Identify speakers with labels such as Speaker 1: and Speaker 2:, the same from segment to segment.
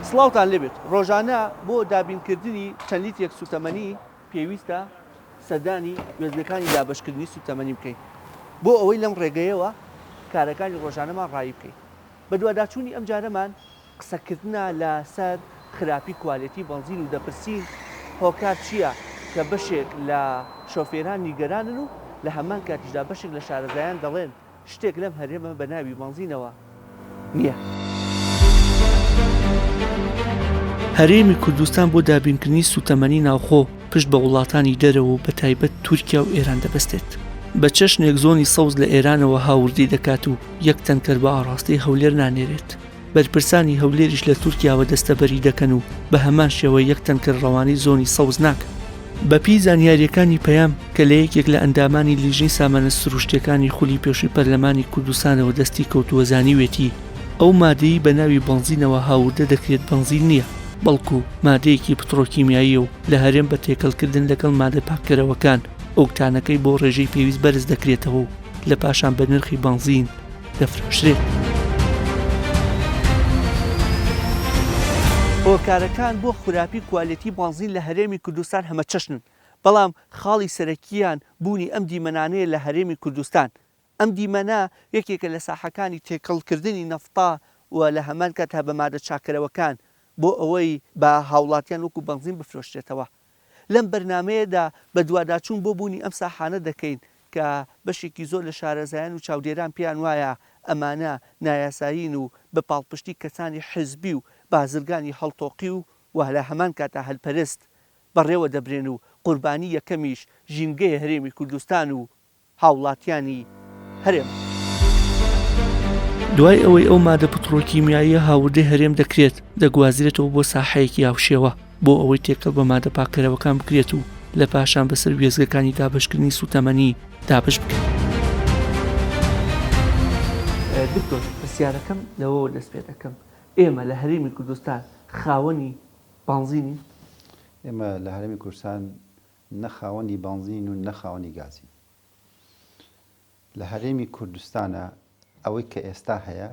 Speaker 1: سڵاوتان لێبێت ڕۆژانە بۆ دابینکردنی چەند لیترێک سوتەمەنی پێویستە سەردانی وێستگەکانی دابەشکردنی سوتەمەنی بکەین بۆ ئەوەی لەم ڕێگەیەوە کارەکانی ڕۆژانەمان ڕایی بکەین. بەدواداچوونی ئەمجارەمان قسەکردنە لە سەر خراپی کوالێتی بەنزین و دەپرسین هۆکار چییە کە بەشێک لە شۆفێران نیگەرانن و لە هەمان کاتیشدا بەشێک لە شارەزایان دەڵێن شتێک لەم هەرێمە بە ناوی بەنزینەوە نییە. هەرێمی کوردستان بۆ دابینکردنی سووتەمەنی ناوخۆ پشت بە وڵاتانی دەرەوە و بەتایبەت تورکیا و ئێران دەبەستێت. بە چەشنێک زۆنی سەوز لە ئێرانەوە هاوردەی دەکات و یەک تەنکەر بە ئاڕاستەی هەولێر نانێرێت. بەرپرسانی هەولێریش لە تورکیاوە دەستەبەری دەکەن و بە هەمان شێوە یەک تەنکەر ڕەوانەی زۆنی سەوز ناکەن. بەپێی زانیارییەکانی پەیام کە لە یەکێک لە ئەندامانی لیژنەی سامانە سروشتییەکانی خولی پێشووی پەرلەمانی کوردستانەوە دەستی کەوتووە زانیوێتی ئەو مادەیەی بە ناوی بەنزینەوە هاوردە دەکرێت بەنزین نییە بەڵکو مادەیەکی پتڕۆکیمیاییە و لە هەرێم بە تێکەڵکردن لەگەڵ مادە پاککەرەوەکان ئۆکتانەکەی بۆ ڕێژەی پێویست بەرز دەکرێتەوە و لە پاشان بە نرخی بەنزین دەفرۆشرێت. هۆکارەکان بۆ خراپی کوالێتی بەنزین لە هەرێمی کوردستان هەمەچەشنن، بەڵام خاڵی سەرەکییان بوونی ئەم دیمەنانەیە لە هەرێمی کوردستان. ئەم دیمەنە یەکێکە لە ساحەکانی تێکەڵکردنی نەفتا و لە هەمان کاتدا بە مادە چاککەرەوەکان بۆ ئەوەی بە هاوڵاتیان وەکو بەنزین بفرۆشرێتەوە. لەم بەرنامەیەدا بەدواداچوون بۆ بوونی ئەم ساحانە دەکەین کە بەشێکی زۆر لە شارەزایان و چاودێران پێیان وایە ئەمانە نایاسایین و بە پاڵپشتی کەسانی حزبی و بازرگانی هەڵتۆقیو و لە هەمان کاتا هەلپەرست بەڕێوە دەبرێن و قوربانی یەکەمیش ژینگەی هەرێمی کوردستان و هاوڵاتیانی هەرێمە. دوای ئەوەی ئەو مادە پتڕۆکیمیاییە هاوردەی هەرێم دەکرێت، دەگوازرێتەوە بۆ ساحەیەکی هاوشێوە بۆ ئەوەی تێکەڵ بە مادە پاککەرەوەکان بکرێت و لە پاشان بەسەر وێستگەکانی دابەشکردنی سووتەمەنی دابەش بکرێت. دکتۆر پرسیارەکەم لەوەوە دەست پێ دەکەم، ئێمە لە هەرێمی کوردستان خاوەنی بانزینین؟
Speaker 2: ئێمە لە هەرێمی کوردستان نە خاوەنی بەنزین و نە خاوەنی گازین. لە هەرێمی کوردستانا ئەوەی کە ئێستا هەیە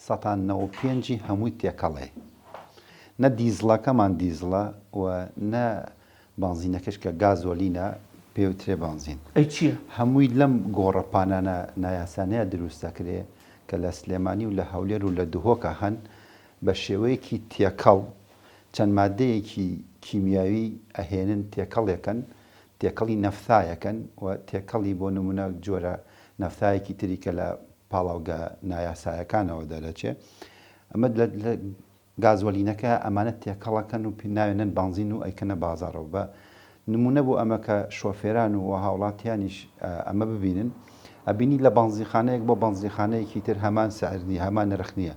Speaker 2: سەتا نەوە پێنجی هەمووی تێکەڵێ. نە دیزڵەکەمان دیزڵە و نە بەنزینەکەش کە گازۆلینە پێوترێ بەنزین.
Speaker 1: ئەی چییە؟
Speaker 2: هەمووی لەم گۆڕەپانانە نایاسانەیە دروست دەکرێ کە لە سلێمانی و لە هەولێر و لە دهۆکا هەن بە شێوەیەکی تێکەڵ چەند مادەیەکی کیمیاوی ئەهێنن تێکەڵێکەن تێکەڵی نەفثایەکەن و تێکەڵی بۆ نمونە جۆرە نەفثایەکی تری کە لە پاڵاوگە نایاسایەکانەوە دەرەچێ ئەمە لە گازۆلینەکە ئەمانە تێکەڵەکەن و ناوێنن بانزین و ئەیکەنە بازاڕەوە بە نمونە بۆ ئەمە کە شۆفێران و هاوڵاتیانیش ئەمە ببینن ئەبینی لە بەنزینخانەیەک بۆ بەنزینخانەیەکی تر هەمان سعر نیە هەمان نرخ نیە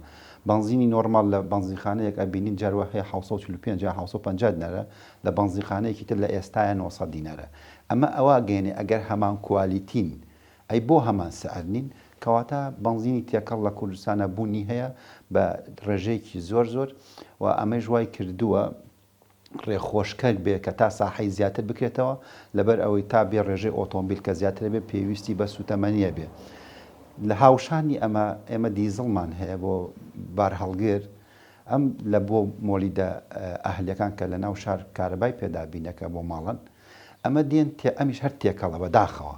Speaker 2: بەنزینی نۆرماڵ لە بەنزینخانەیەک ئەبینین جار وا هەیە 745 یا 750 دینارە لە بەنزینخانەیەکی تر لە ئێستایا 900 دینارە ئەمە ئەوە ئەگەیەنێ ئەگەر هەمان کوالیتین ئەی بۆ هەمان سعر نین کەواتە بەنزینی تێکەڵ لە کوردستانا بوونی هەیە بە ڕێژەیەکی زۆر زۆر و ئەمەیش وای کردووە ڕێخۆشکەر بێ کە تا ساحەی زیاتر بکرێتەوە، لەبەر ئەوەی تا بێ ڕێژەی ئۆتۆمبیل کە زیاترە بێ پێویستی بە سووتەمەنییە بێ. لە هاوشانی ئەمە ئێمە دیزڵمان هەیە بۆ بارهەڵگر، ئەم لە بۆ مۆلیدە ئەهلیەکان کە لە ناو شار کارەبای پێ دابینەکە بۆ ماڵن ئەمە دێن تێ ئەمیش هەر تێکەڵە بە داخەوە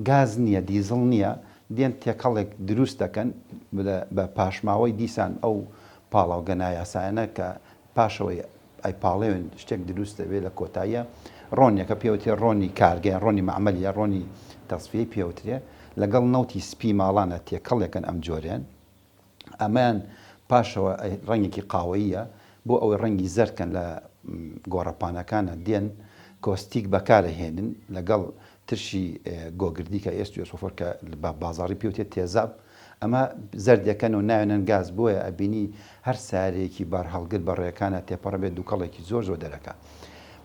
Speaker 2: گاز نییە دیزڵ نییە دێن تێکەڵێک دروست دەکەن بە پاشماوەی دیسان ئەو پاڵاوگە نایاسایانە کە پاشەوەی ئەیپاڵێون شتێک دروست دەبێت لە کۆتاییە ڕۆنیەکە پێوترێ ڕۆنی کارگە یان ڕۆنی مەعمەل یا ڕۆنی تەسفیەی پێوترێ لەگەڵ نەوتی سپی ماڵانە تێکەڵێکن ئەم جۆرێن ئەمەیان پاشەوە ڕەنگێکی قاوەییە بۆ ئەوەی ڕەنگی زەرد کەن لە گۆڕەپانەکانە دێن کۆستیک بەکارەهێنن لەگەڵ ترشی گۆگردی کە ئێست و ئێسۆفۆر کە بە بازاڕی پێوتێت تێزاب ئەمە زەردەکەن و ناوێنن گاز بۆیە ئەبینی هەر سەیارەیەکی بارهەڵگر بە ڕێکانە تێپەڕ بێت دوکەڵێکی زۆر زۆر دەرەکا.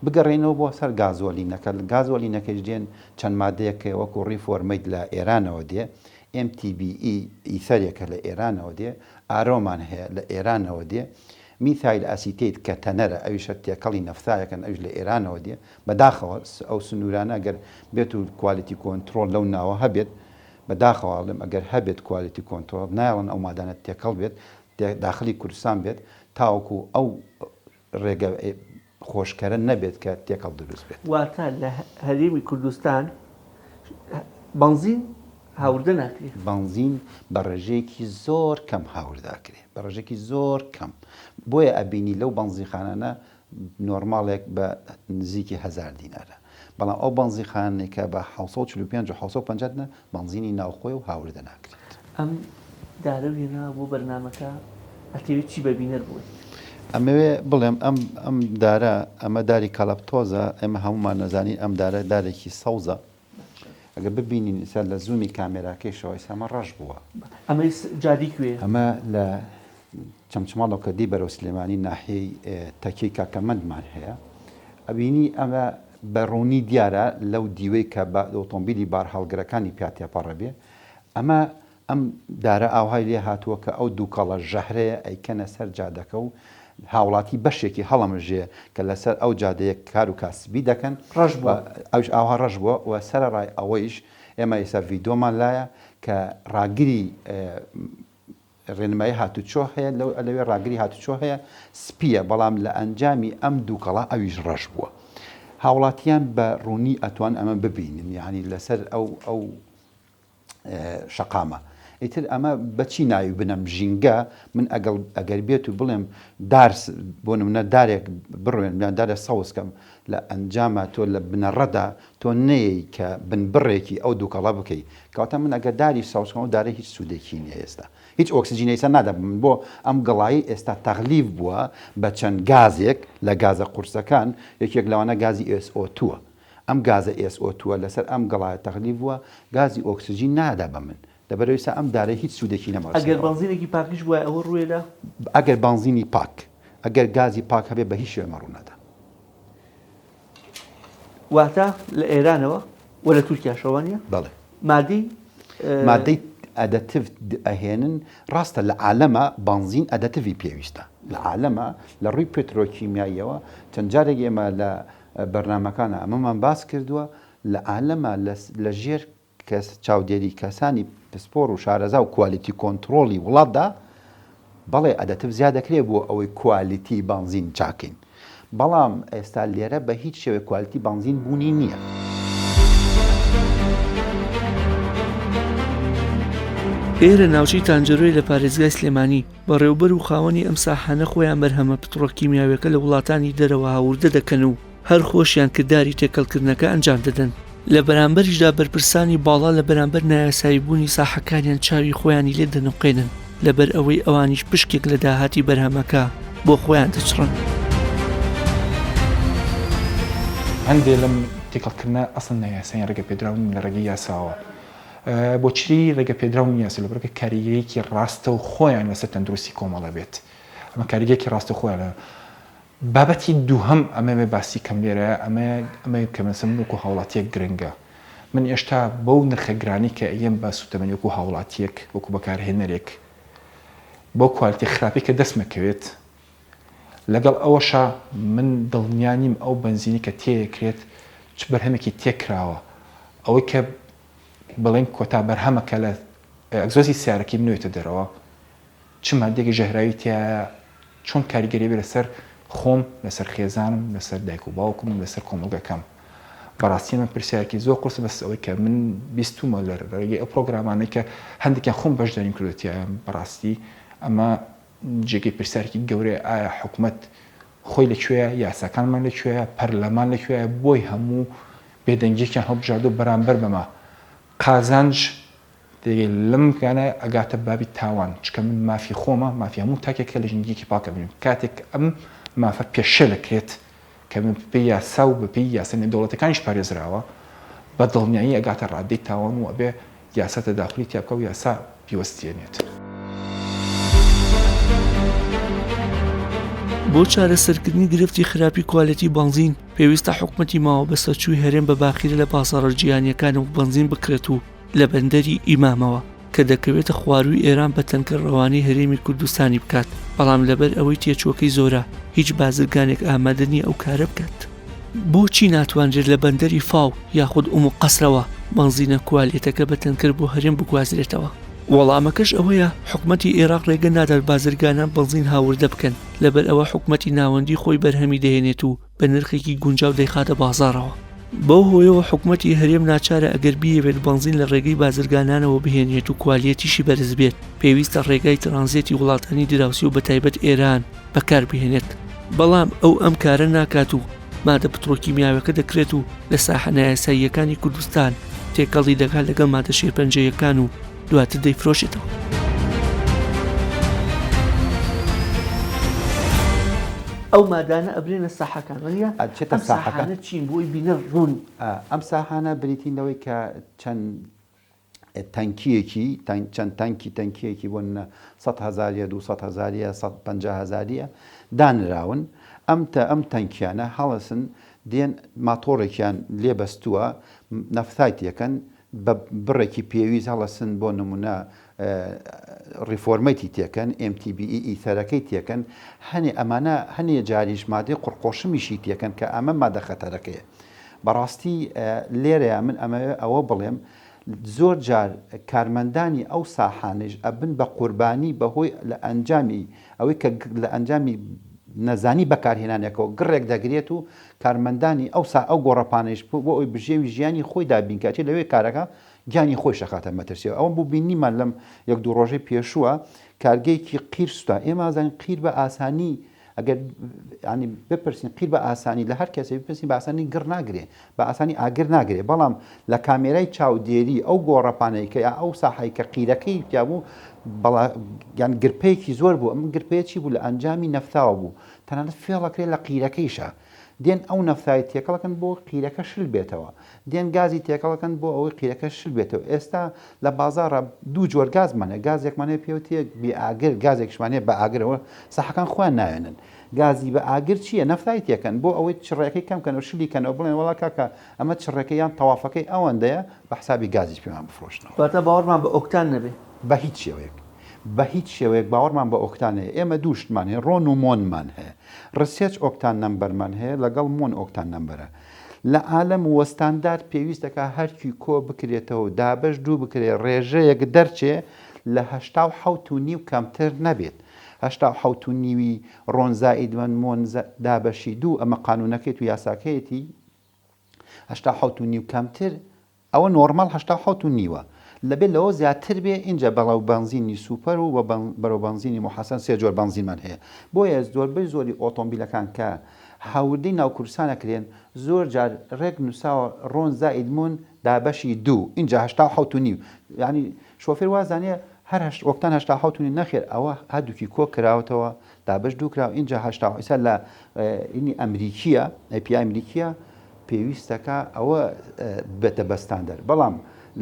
Speaker 2: بگەڕێینەوە بۆ سەر گازۆلینەکە گازۆلینەکەیش دێن چەند مادەیەک هەیە وەکو ڕیفۆرمەیت لە ئێرانەوە دێ MTBE ئیثەرێکە لە ئێرانەوە دێ ئارۆمان هەیە لە ئێرانەوە دێ میثایل ئەسیتەیت کە تەنەرە ئەویش هەر تێکەڵی نەفثایەکەن ئەویش لە ئێرانەوە دێ بەداخەوە ئەو سنوورانە گەر بێت و quality control لەو ناوە هەبێت بەداخەوە ئەڵێم ئەگەر هەبێت quality control نایەڵن ئەو مادانە تێکەڵ بێت. داخلی کوردستان بێت تاوەکو ئەو ڕێگە خۆشکەرە نەبێت کە تێکەڵ دروست بێت.
Speaker 1: واتە لە هەرێمی کوردستان بەنزین هاوردە ناکرێ؟
Speaker 2: بەنزین بە ڕێژەیەکی زۆر کەم هاوردە ئەکرێ، بە ڕێژەیەکی زۆر کەم، بۆیە ئەبینی لەو بەنزینخانانە نۆرماڵێک بە نزیکی هەزار دینارە، بەڵام ئەو بەنزینخانانەی کە بە 745 و 750 دینار بەنزینی ناوخۆیە و هاوردە ناکرێت.
Speaker 1: ئەم دارەو هێنا بۆ بەرنامەکە ئەتەوێت چی بە بینەر بڵێیت؟
Speaker 2: ئەمەوێ بڵێم ئەم ئەم دارە ئەمە داری کالاپتۆزە ئێمە هەموومان نەزانین ئەم دارە دارێکی سەوزە ئەگەر ببینین ئیسا لە زوومی کامێراکەیشەوە ئیسا ئەمە ڕەش بووە.
Speaker 1: ئەمە جادەی کوێیە؟
Speaker 2: ئەمە لە چەمچەماڵەوە کە دێی بەرەو سلێمانی ناحیەی تەکیەی کاکەمەندمان هەیە ئەبینی ئەمە بە ڕوونی دیارە لەو دیوەی کە بە ئۆتۆمبیلی بارهەڵگرەکانی پیا تێپەڕەبێ ئەمە ئەم دارە ئاوهای لێ هاتووە کە ئەو دووکەڵە ژەهرەیە ئەیکەنە سەر جادەکە و هاوڵاتی بەشێکی هەڵەمژێ کە لەسەر ئەو جادەیە کار و کاسبی دەکەن
Speaker 1: ڕەش بووە
Speaker 2: ئەوش ئاوها ڕەش بووە و سەرەڕای ئەوەیش ئێمە ئێستا ڤیدۆمان لایە کە ڕاگری ڕێنمایی هاتوچۆ هەیە لەو لەوێ ڕاگری هاتوچۆ هەیە سپییە بەڵام لە ئەنجامی ئەم دووکەڵە ئەویش ڕەش بووە هاوڵاتیان بە ڕوونی ئەتوان ئەمە ببینن یعنی لەسەر ئەو ئەو شەقامە ئیتر ئەمە بەچی ناوی بنەم ژینگە من ئەگەڵ ئەگەر بێت و بڵێم دار بۆ نمونە دارێک بڕوێن یان دارێ سەوز کەم لە ئەنجاما تۆ لە بنەڕەتدا تۆ نەیەی کە بنبڕێکی ئەو دووکەڵە بکەی کەواتە من ئەگەر داری سەوز کەم ئەو دارە هیچ سوودێکی نییە ئێستا هیچ ئۆکسجینە ئێستا نادا بە من بۆ ئەم گەڵایەی ئێستا تەغلیف بووە بە چەند گازێک لە گازە قورسەکان یەکێک لەوانە گازی SO2 ە ئەم گازە SO2 ە لەسەر ئەم گەڵایە تەغلیف بووە گازی ئۆکسجین نادا بە من لەبەرئەوەی ئێستا ئەم دارە هیچ سوودێکی نەماوە
Speaker 1: ئەگەر بەنزینێکی پاکیش بوایە ئەوە ڕووێدا؟
Speaker 2: ئەگەر بەنزینی پاک ئەگەر گازی پاک هەبێ بە هیچ شێوەیە ئەمە ڕوونادا.
Speaker 1: واتە لە ئێرانەوە و لە تورکیاشەوە وانیە؟
Speaker 2: بەڵێ.
Speaker 1: مادەی
Speaker 2: مادەی additive ئەهێنن ڕاستە لە عالەما بەنزین additive ی پێویستە لە عالەما لە ڕووی پترۆکیمیاییەوە چەند جارێک ئێمە لە بەرنامەکانا ئەمەمان باس کردووە لە عالەما لە ژێر کەس چاودێری کەسانی پسپۆڕ و شارەزا و quality control ی وڵاتدا بەڵێ additive زیاد دەکرێت بۆ ئەوەی quality بەنزین چاکەین بەڵام ئێستا لێرە بە هیچ شێوەیەک quality بەنزین بوونی نییە.
Speaker 1: ئێرە ناوچەی تانجەرۆیە لە پارێزگای سلێمانی، بەڕێوبەر و خاوەنی ئەم ساحانە خۆیان بەرهەمە پتڕۆکیمیاویەکە لە وڵاتانی دەرەوە هاوردە دەکەن و هەر خۆشیان کرداری تێکەڵکردنەکە ئەنجام دەدەن، لە بەرامبەریشدا بەرپرسانی باڵا لە بەرامبەر نایاساییبوونی ساحەکانیان چاوی خۆیانی لێ دەنوقێنن، لەبەر ئەوەی ئەوانیش پشکێک لە داهاتی بەرهەمەکە بۆ خۆیان دەچڕن.
Speaker 3: هەندێ لەم تێکەڵکردنە ئەسڵەن نایاسایین، ڕێگەپێدراو نین لە ڕێگەی یاساوە. بۆچی ڕێگەپێدراو نین یاسا؟ لەبەرئەوەی کاریگەرییەکی ڕاستەوخۆیان لەسەر تەندروستی کۆمەڵ ئەبێت. ئەمە کاریگەرییەکی ڕاستەوخۆیانە. بابەتی دووهەم ئەمەوێ باسی کەم لێرە ئەمەیە ئەمەیە کە مەسەلەن من وەکو هاوڵاتیەک گرنگە من ئێشتا بەو نرخە گرانەی کە ئەیەم بە سوتەمەنی وەکو هاوڵاتیەک وەکو بەکارهێنەرێک بەو quality خراپەی کە دەستمە کەوێت لەگەڵ ئەوەشا من دڵنیا نیم ئەو بەنزینی کە تێکرێت چ بەرهەمێکی تێکراوە ئەوەی کە بڵێن کۆتا بەرهەمە کە لە ئەگزۆزی سیارەکەی منەوێتە دەرەوە چ ماددەیەکی ژەهراوی تیایە، چۆن کاریگەری ئەبێت لەسەر خۆم، لەسەر خێزانم، لەسەر دایک و باوکم، لەسەر کۆمەڵگەکەم؟ بەڕاستی ئەمە پرسیارێکی زۆر قورسە، بەس ئەوەی کە من بیستوومە لە ڕێگەی ئەو پرۆگرامانەی کە هەندێکیان خۆم بەشداریم کردووە تیایا، بەڕاستی ئەمە جێگەی پرسیارێکی گەورەیە، ئایا حکومەت خۆی لە کوێیە، یاساکانمان لە کوێیە، پەرلەمان لە کوێیە، بۆی هەموو بێدەنگییەکیان هەڵبژاردووە بەرامبەر بەمە قازانج دەی لەم گانە ئەگاتە بابی تاوان چکە من مافی خۆمە مافی هەموو تاکێکە لە ژینگەیەکی پاکە بژیم کاتێک ئەم مافە پێشێل ئەکرێت کە بەپێی یاسا و بەپێی یاسا نێودەوڵەتەکانیش پارێزراوە بە دڵنیایی ئەگاتە ڕادەی تاوان و ئەبێ یاسا تەداخولی تیا بکا و یاسا بیوەستێنێت.
Speaker 1: بۆ چارەسەرکردنی گرفتی خراپی کوالێتی بەنزین، پێویستە حکومەتی ماوە بەسەرچووی هەرێم بە باخیرە لە بازاڕە جیهانییەکانەوە بەنزین بکڕێت و لە بەندەری ئیمامەوە کە دەکەوێتە خوارووی ئێران بە تەنکەر ڕەوانەی هەرێمی کوردستانی بکات، بەڵام لەبەر ئەوەی تێچووەکەی زۆرە هیچ بازرگانێک ئامادە نییە ئەو کارە بکات. بۆچی ناتوانرێت لە بەندەری فاو یاخود ئوم قەسرەوە بەنزینە کوالێتەکە بە تەنکەر بۆ هەرێم بگوازرێتەوە؟ وەڵامەکەش ئەوەیە حکومەتی ئێراق ڕێگە نادات بازرگانان بەنزین هاوردە بکەن، لەبەر ئەوە حکومەتی ناوەندی خۆی بەرهەمی دەهێنێت و بە نرخێکی گونجاو دەیخاتە بازاڕەوە. بەو هۆیەوە حکومەتی هەرێم ناچارە ئەگەر بیەوێت بەنزین لە ڕێگەی بازرگانانەوە بهێنێت و کوالێتیشی بەرز بێت، پێویستە ڕێگای ترانزێتی وڵاتانی دراوسێ و بەتایبەت ئێران بەکار بهێنێت. بەڵام ئەو ئەم کارە ناکات و مادە پترۆکیمیاوەکە دەکرێت و لە ساحە نایاساییەکانی کوردستان تێکەڵی دەکات لەگەڵ مادە شێرپەنجەیەکان و دواتر دەیفرۆشێتەوە. ئەو مادانە ئەبرێنە ساحەکان وانیە؟
Speaker 2: ئەچێتە
Speaker 1: ئەم
Speaker 2: ساحەکان.
Speaker 1: ساحانە چین بۆی بینەر ڕوون.
Speaker 2: ئەم ساحانە بریتین لەوەی کە چەند تەنکییەکی چەند تەنکی تەنکییەکی بۆ نمونە سەد هەزاریە 200 هەزاریە 150 هەزاریە دانراون ئەم تە ئەم تەنکیانە هەڵەسن دێن ماتۆڕێکیان لێ بەستووە نەفثای تێکەن بە بڕێکی پێویست هەڵەسن بۆ نمونە ڕیفۆرمەتی تێکەن MTBE ئیثەرەکەی تێکەن هەنێ ئەمانە هەنێ جاریش مادەی قڕقۆشمیشی تێکەن کە ئەمە مادە خەتەرەکەیە بەڕاستی لێرەیا من ئەمەوێ ئەوە بڵێم زۆر جار کارمەندانی ئەو ساحانەیش ئەبن بە قوربانی بەهۆی لە ئەنجامی ئەوەی کە لە ئەنجامی نەزانی بەکارهێنانێکەوە گڕێک دەگرێت و کارمەندانی ئەو سا ئەو گۆڕەپانەیش بۆ ئەوی بژێوی ژیانی خۆی دابین کات لەوێ کارەکە گیانی خۆی شەخاتە مەترسیەوە ئەوە بوو بینیمان لەم یەک دوو ڕۆژەی پێشووە کارگەیەکی قیر سوتا ئێمە زانین قیر بە ئاسانی ئەگەر یانی بپرسین قیر بە ئاسانی لە هەر کەسێ بپرسین بە ئاسانی گڕ ناگرێ بە ئاسانی ئاگر ناگرێ بەڵام لە کامێرای چاودێری ئەو گۆڕەپانەی کە یا ئەو ساحەی کە قیرەکەی تیا بوو بەڵا یان گرپەیەکی زۆر بوو ئەم گرپەیە چی بوو لە ئەنجامی نەفتاوە بوو تەنانەت فێڵەکرێ لە قیرەکەیشە دێن ئەو نەفتای تێکەڵەکەن بۆ قیرەکە شل بێتەوە دێن گازی تێکەڵەکەن بۆ ئەوەی قیرەکە شل بێتەوە ئێستا لە بازاڕا دوو جۆر گازمان هەیە گازێکمان هەیە پێوتێ بێ ئاگر گازێکیشمان هەیە بە ئاگرەوە ساحەکان خۆیان ناوێنن گازی بە ئاگر چییە نەفتای تێکەن بۆ ئەوەی چڕەکەی کەم کەنەوە شلی کەنەوە بڵێن وەڵا کاکە ئەمە چڕەکەی یان تەوافەکەی ئەوەندەیە بە حسابی گازیش پێمان بفرۆشنەوە.
Speaker 1: واتە باوەڕمان بە ئۆکتان نەبێ؟
Speaker 2: بە هیچ شێوەیەک بە هیچ شێوەیەک باوەڕمان بە ئۆکتان هەیە ئێمە دوو شتمان هەیە ڕۆن و مۆنمان هەیە ڕسێچ ئۆکتان نەمبەرمان هەیە لەگەڵ مۆن ئۆکتان نەمبەرە لە عالەم وە ستاندارد پێویست دەکا هەرکی کۆ بکرێتەوە و دابەش دوو بکرێ ڕێژەیەک دەرچێ لە 87 و نیو کەمتر نەبێت 87 و نیوی ڕۆن زائید مەن مۆن دابەشی دوو ئەمە قانونەکەیت و یاساکەیەتی 87 و نیو کەمتر ئەوە نۆڕماڵ 87 و نیوە لەبێ لەوە زیاتر بێ ئینجا بەڵاو بەنزینی سوپەر و بەرەو بەنزینی موحەسەن سێ جۆر بەنزینمان هەیە بۆیە زۆربەی زۆری ئۆتۆمبیلەکان کە هاوردەی ناو کوردستان ئەکرێن زۆر جار ڕێک نوساوە ڕۆن زائید مون دابەشی دوو ئینجا 87 و نیو یانی شۆفێر وازانێ هەر هەشت ئۆکتان 87 و نیو نەخێر ئەوە هەردووکی کۆ کراوەتەوە دابەش دوو کراوە ئینجا 80 ئیسا لە ئینی ئەمریکیە ئەی پی ئەمریکیە پێویستەکا ئەوە ببێتە بە ستاندەر، بەڵام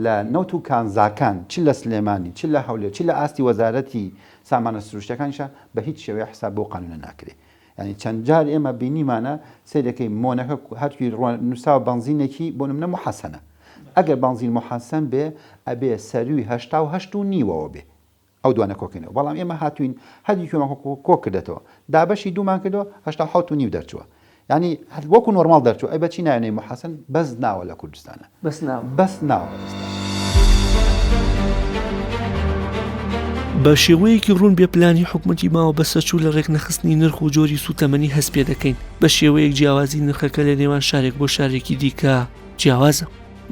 Speaker 2: لە نەوت و کانزاکان چ لە سلێمانی چ لە هەولێر چ لە ئاستی وەزارەتی سامانە سروشتیەکانیشا بە هیچ شێوەیە حساب بەو قانونە ناکرێ. یانی چەند جار ئێمە بینیمانە سەیرەکەی مۆنەکە هەرکی نووساوە بەنزینێکی بۆ نمونە موحەسەنە ئەگەر بەنزین موحەسەن بێ ئەبێ سەروی 88 و نیوەوە بێ ئەو دوانە کۆکەینەوە بەڵام ئێمە هاتوین هەردووکیمان کۆ کردێتەوە دابەشی دوومان کردەوە 87 و نیو دەرچووە یعنی وەکو نۆرماڵ دەرچوو ئەی بەچی ناوێنەی محەسن بەس ناوە لە کوردستانە
Speaker 1: بەس ناوە
Speaker 2: بەس ناوە ئێستا.
Speaker 1: بە شێوەیەکی ڕوون بێ پلانی حکومەتی ماوە بەسەرچوو لە ڕێکنەخستنی نرخ و جۆری سووتەمەنی هەست پێ دەکەین بە شێوەیەک جیاوازی نرخەکە لە نێوان شارێک بۆ شارێکی دیکە جیاوازە.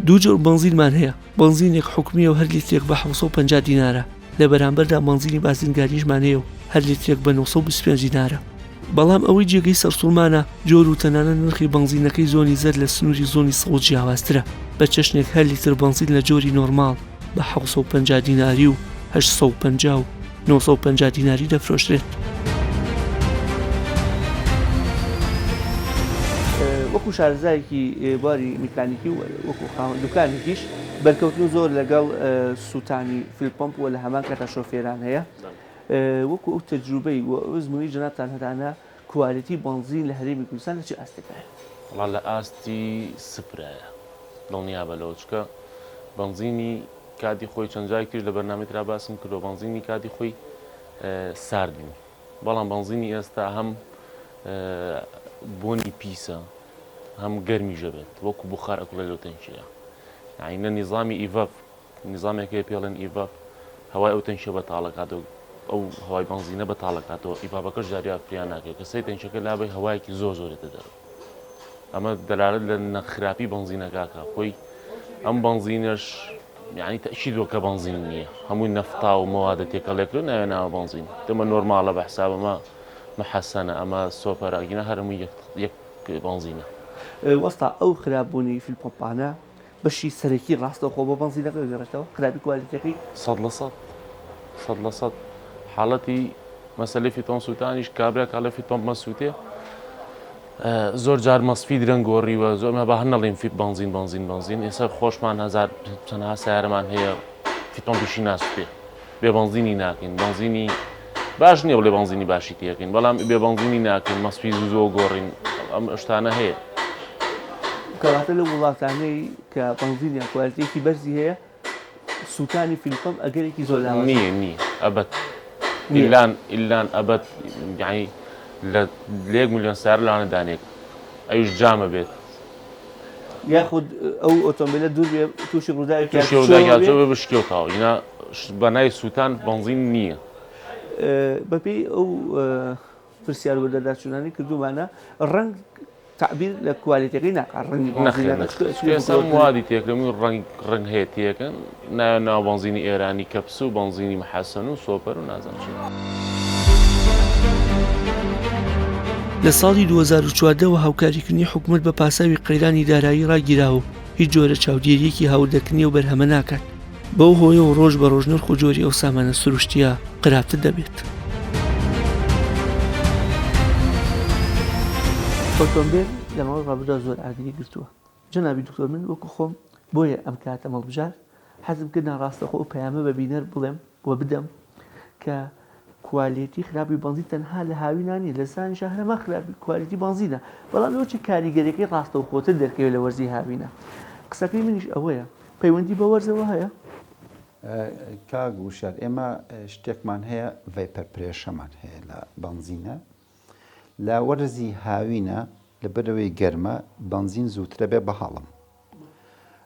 Speaker 1: دوو جۆر بەنزینمان هەیە، بەنزینێک حکومییە و هەر لیترێک بە 750 دینارە، لە بەرامبەردا بەنزینی بازرگانیشمان هەیە و هەر لیترێک بە 925 دینارە. بەڵام ئەوەی جێگەی سەرسوڕمانە، جۆر و تەنانەت نرخی بەنزینەکەی زۆنی زەرد لە سنووری زۆنی سەوز جیاوازترە، بە چەشنێک هەر لیتر بەنزین لە جۆری نۆرماڵ بە 750 دیناری و 850 و 950 دیناری دەفرۆشرێت. وەکو شارەزایەکی بواری میکانیکی و وەکو خاوەن دوکانێکیش بەرکەوتن زۆر لەگەڵ سووتانی fuel pump و لە هەمان کاتا شۆفێران هەیە وەکو ئەو تەجروبەی و ئەزموونی جەنابتان هەتانە quality بەنزین لە هەرێمی کوردستان لە چ ئاستێکایە؟
Speaker 4: وەڵا لە ئاستی سفرایە دڵنیابە لەوە چونکە بەنزینی کاتی خۆی چەند جارێک تریش لە بەرنامەی ترا باسم کردوە بەنزینی کاتی خۆی سارد بوو بەڵام بەنزینی ئێستا هەم بۆنی پیسە هەم گەرمیشە بێت وەکو بخار ئەکوڵێ لەو تەنکیە یعنی نە نیزامی EVAP نیزامێک هەیە پێڵێن EVAP. هەوای ئەو تەنکیە بەتاڵەکاتەوە ئەو هەوای بەنزینە بەتاڵەکاتەوە ئیڤاپەکەش جاریا فریا ناکەوێت کە سەری تەنکیەکە لابەی هەوایەکی زۆر زۆر دێتە دەرەوە ئەمە دەلالەت لە نەخراپی بەنزینەکە خۆی ئەم بەنزینەش یعنی تەئکید وە کە بەنزین نییە هەمووی نەفتا و مەوادە تێکەڵێکرێ ناوێ ناوە بەنزین دەمە نۆرماڵە بە حساب ئەمە محەسەنە ئەمە سۆپەرە گینا هەر هەمووی یەک یەک بەنزینە.
Speaker 1: وەستا ئەو خراپبوونی fuel pump انە بەشی سەرەکی ڕاستەوخۆ بۆ بەنزینەکە دەگەڕێتەوە خراپی کوالێتیەکەی؟
Speaker 4: 100% 100% حاڵەتی مەسەلەی fuel pump سووتانیش کابرا کاڵێ fuel pump مەسووتێ زۆر جار مەسفی درەنگ گۆڕیوە زۆر مە با هەر نەڵێین فیت بەنزین بەنزین بەنزین ئێستا خۆشمان هەزار چەندها سیارەمان هەیە fuel pump یشی ناسوتێ بێ بەنزینی ناکەین بەنزینی باش نییە بڵێ بەنزینی باشی تێکەین بەڵام بێ بەنزینی ناکەین مەسفی زوو زۆ گۆڕین ئەم شتانە هەیە.
Speaker 1: کەواتە لەو وڵاتانەی کە بەنزینیان کوالتیەکی بەرزی هەیە سووتانی fuel pump ئەگەرێکی زۆر لاوازە.
Speaker 4: نییە نییە ئەبەد ئیلان ئیلان ئەبەد یعنی لە یەک ملیۆن سەیارە لەوانە دانەیەک ئەویش جامە بێت.
Speaker 1: یاخود ئەو ئۆتۆمبیلە دوور بێ تووشی ڕووداوێکی
Speaker 4: تووشی ڕووداوێکی هاتوچۆ بێ بشکێ و تەواو ئینا بەنای سووتان بەنزین نییە.
Speaker 1: بەپێی ئەو پرسیار وەدەرداچوونانەی کردوومانە ڕەنگ تەعبیر لە کوالێتیەکەی ناکات ڕەنگی
Speaker 4: نەخێر نەخێر چونکە ئێستا موادی تێکەن و ڕەنگ ڕەنگ هەیە تێکەن ناوە ناو بەنزینی ئێرانی کەپس و بەنزینی محەسەن و سۆپەر و نازانم چی.
Speaker 1: لە ساڵی 2014 وە هاوکاریکردنی حکومەت بە پاساوی قەیرانی دارایی ڕاگیراوە و هیچ جۆرە چاودێرییەکی هاوردەکردنی ئەو بەرهەمە ناکات. بەو هۆیەوە ڕۆژ بە ڕۆژ نرخ و جۆری ئەو سامانە سروشتییە خراپتر دەبێت. ئۆتۆمبێل لە ماوەی ڕابردوودا زۆر ئاگری گرتووە. جەنابی دکتۆر من وەکو خۆم بۆیە ئەم کاتەم هەڵبژارد، حەزم کرد ناڕاستەوخۆ ئەو پەیامە بە بینەر بڵێم و بدەم کە کوالێتی خراپی بەنزین تەنها لە هاوینا نییە، لە زستانیشا هەر هەمان خراپی کوالێتی بەنزینە، بەڵام لەوەچی کاریگەریەکەی ڕاستەوخۆتر دەرکەوێت لە وەرزی هاوینا. قسەکەی منیش ئەوەیە پەیوەندی بە وەرزەوە هەیە؟
Speaker 2: کاک وشیار ئێمە شتێکمان هەیە vapor pressure مان هەیە لە بەنزینە لە وەرزی هاوینە لەبەرەوەی گەرمە بەنزین زووترە بێ بە هەڵم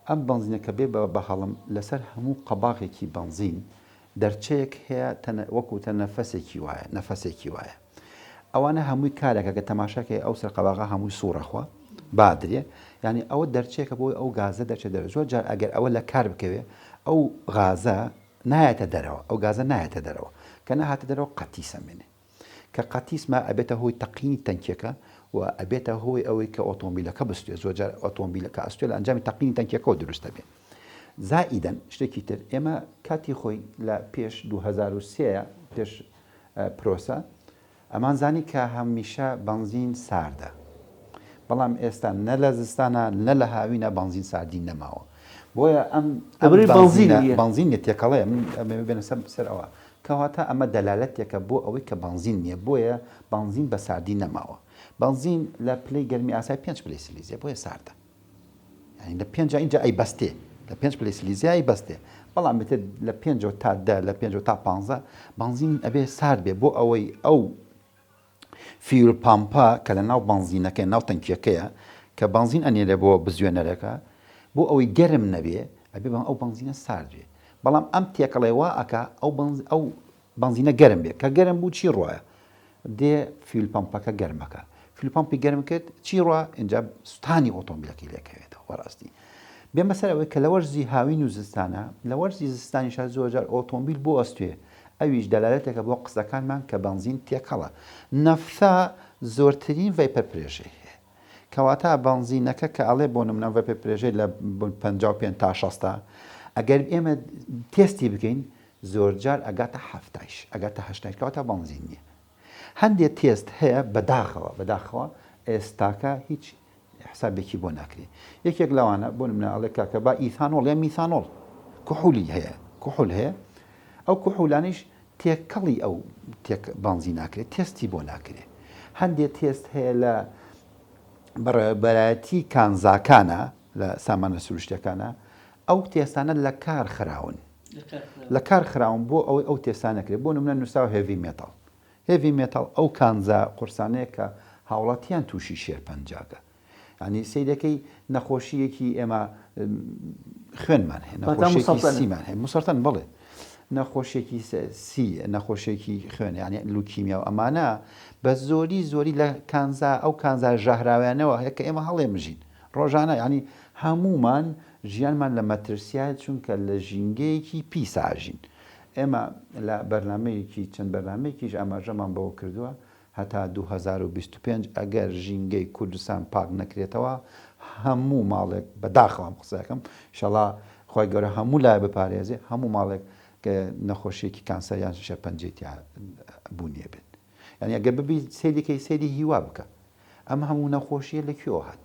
Speaker 2: ئەم بەنزینە کە بێ بە هەڵم لەسەر هەموو قەباغێکی بەنزین دەرچەیەک هەیە وەکو تەنەفەسێکی وایە نەفەسێکی وایە ئەوانە هەمووی کارێکە کە تەماشاکەی ئەو سەر قەباغە هەمووی سوڕەخوا بادرێ یعنی ئەوە دەرچێکە بۆی ئەو گازە دەرچێت دەرەوە زۆر جار ئەگەر ئەوە لە کار بکەوێ ئەو غازە نایەتە دەرەوە ئەو گازە نایەتە دەرەوە کە نەهاتە دەرەوە قەتیسە مێنێ کە قەتیس ما ئەبێتە هۆی تەقینی تەنکیەکە و ئەبێتە هۆی ئەوەی کە ئۆتۆمبیلەکە بستێ زۆر جار ئۆتۆمبیلەکە ئەستێ لە ئەنجامی تەقینی تەنکیەکەوە دروست دەبێت زائیدەن شتێکی تر ئێمە کاتی خۆی لە پێش 2003 پێش پرۆسە ئەمان زانی کە هەمیشە بەنزین ساردە بەڵام ئێستا نە لە زستانە نە لە هاوینە بەنزین ساردی نەماوە بۆیە ئەم بەنزین نیە تێکەڵەیە من بێنە سەر سەر ئەوە کەواتە ئەمە دەلالەتێکە بۆ ئەوەی کە بەنزین نییە بۆیە بەنزین بە ساردی نەماوە بەنزین لە پلەی گەرمی ئاسای پێنج پلەی سلیزیە بۆیە ساردە یانی لە پێنجا ئینجا ئەیبەستێ لە پێنج پلەی سلیزیا ئەیبەستێ بەڵام ئیتر لە پێنجەوە تا دە لە پێنجەوە تا پانزە بەنزین ئەبێ سارد بێ بۆ ئەوەی ئەو fuel pump ە کە لە ناو بەنزینەکەی ناو تەنکیەکەیە کە بەنزین ئەنێرێ بۆ بزوێنەرەکە بۆ ئەوەی گەرم نەبێ ئەبێ ئەو بەنزینە سارد بێ بەڵام ئەم تێکەڵێ وا ئەکا ئەو بەنز ئەو بەنزینە گەرم بێ کە گەرم بوو چی ڕایە دێ fuel pump ەکە گەرمەکە fuel pump ی گەرم کرد چی ڕوا ئینجا سوتانی ئۆتۆمبیلەکەی لێکەوێتەوە بەڕاستی بێمە سەر ئەوەی کە لە وەرزی هاوین و زستانە لە وەرزی زستانیشا زۆرجار ئۆتۆمبیل بۆ ئەستوێ ئەویش دەلالەتێکە بۆ قسەکانمان کە بەنزین تێکەڵە نەفثا زۆرترین vapor pressure ی هەیە کەواتە بەنزینەکە کە ئەڵێ بۆ نمونە vapor pressure ی لە 55 تا 60 ئەگەر ئێمە تێستی بکەین زۆرجار ئەگاتە حەفتایش ئەگاتە هەشتایش کەواتە بەنزین نییە هەندێ تێست هەیە بەداخەوە بەداخەوە ئێستاکە هیچ حسابێکی بۆ ناکرێ یەکێک لەوانە بۆ نمونە ئەڵێ کاکە با ئیثانۆڵ یا میثانۆڵ کحولی هەیە کحول هەیە ئەو کحولانیش تێکەڵی ئەو تێک بەنزین ناکرێت تێستی بۆ ناکرێ هەندێ تێست هەیە لە بەڕێوەبەرایەتی کانزاکانە لە سامانە سروشتەکانە ئەو تێستانە لە کار خراون لە کار خراون بۆ ئەوەی ئەو تێستانە نەکرێت بۆ نمونە نووسراوە heavy metal heavy metal ئەو کانزا قورسانەیە کە هاوڵاتیان تووشی شێرپەنجاکە ینی سیرەکەی نەخۆشیەکی ئێمە خوێنمان هەیە نەخۆشیەکی سیمان هەیە مسەرتەن بڵێ. نەخۆشیەکی سی نەخۆشیەکی خوێن یعنی لوکیمیا و ئەمانە بە زۆری زۆری لە کانزا ئەو کانزا ژەهراویانەوە هەیە کە ئێمە هەڵێ مژین ڕۆژانە یعنی هەموومان ژیانمان لە مەترسیایە چونکە لە ژینگەیەکی پیسا ئەژین ئێمە لە بەرنامەیەکی چەند بەرنامەیەکیش ئاماژەمان بەوە کردووە هەتا 2025 ئەگەر ژینگەی کوردستان پاک نەکرێتەوە هەموو ماڵێک بە داخەوە ئەم قسەکەم ئیشەڵا خوای گەورە هەموو لایە بپارێزێ هەموو ماڵێک کە نەخۆشیەکی کانسەر یان شێرپەنجەی تیا بوونیە بێت یعنی ئەگەر ببی سەیریکەی سەیری هیوا بکە ئەم هەموو نەخۆشیە لە کوێوە هات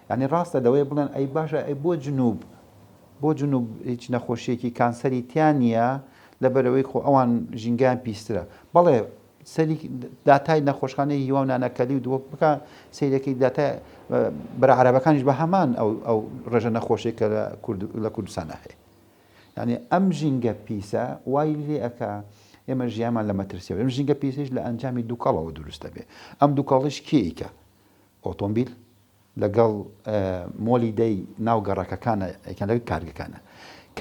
Speaker 2: یعنی ڕاستە لەوەیە بڵێن ئەی باشە ئەی بۆ جنوب بۆ جنوب هیچ نەخۆشیەکی کانسەری تیا نییە لەبەرەوەی خۆ ئەوان ژینگەیان پیسترە بەڵێ سەری داتای نەخۆشخانەی هیوا و نانەکەلی و دووەک بکە سەیرەکەی داتای برا عەرەبەکانیش بە هەمان ئەو ئەو ڕێژە نەخۆشی کە لە کورد لە کوردستانە هەیە یعنی ئەم ژینگە پیسە وای لێ ئەکا ئێمە ژیانمان لە مەترسیەوە ئەم ژینگە پیسەیش لە ئەنجامی دووکەڵەوە دروست دەبێ ئەم دووکەڵیش کێ ئیکا ئۆتۆمبیل لەگەڵ مۆلیدەی ناو گەڕەکەکانە یان لەگەڵ کارگەکانە.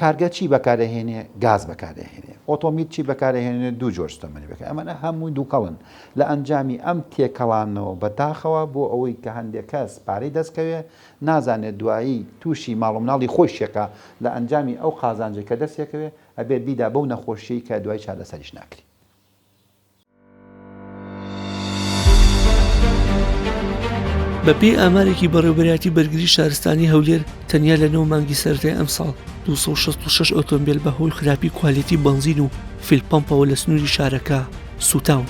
Speaker 2: کارگە چی بەکارئەهێنێ؟ گاز بەکارئەهێنێ. ئۆتۆمبیل چی بەکارئەهێنێ؟ دوو جۆر سوتەمەنی بەکار ئەمانە هەمووی دووکەڵن. لە ئەنجامی ئەم تێکەڵانەوە بە داخەوە بۆ ئەوەی کە هەندێک کەس پارەی دەست کەوێ نازانێت دوایی تووشی ماڵ و مناڵی خۆیشیەکا لە ئەنجامی ئەو قازانجەی کە دەستێکەوێ ئەبێ بیدا بەو نەخۆشیەی کە دوای چارەسەریش ناکری.
Speaker 1: بەپێی ئامارێکی بەڕێوەبەرایەتی بەرگری شارستانی هەولێر تەنیا لە نۆ مانگی سەرەتای ئەمساڵ 266 ئۆتۆمبێل بە هۆی خراپی کوالێتی بەنزین و فیل پەمپەوە لە سنووری شارەکە سووتاون.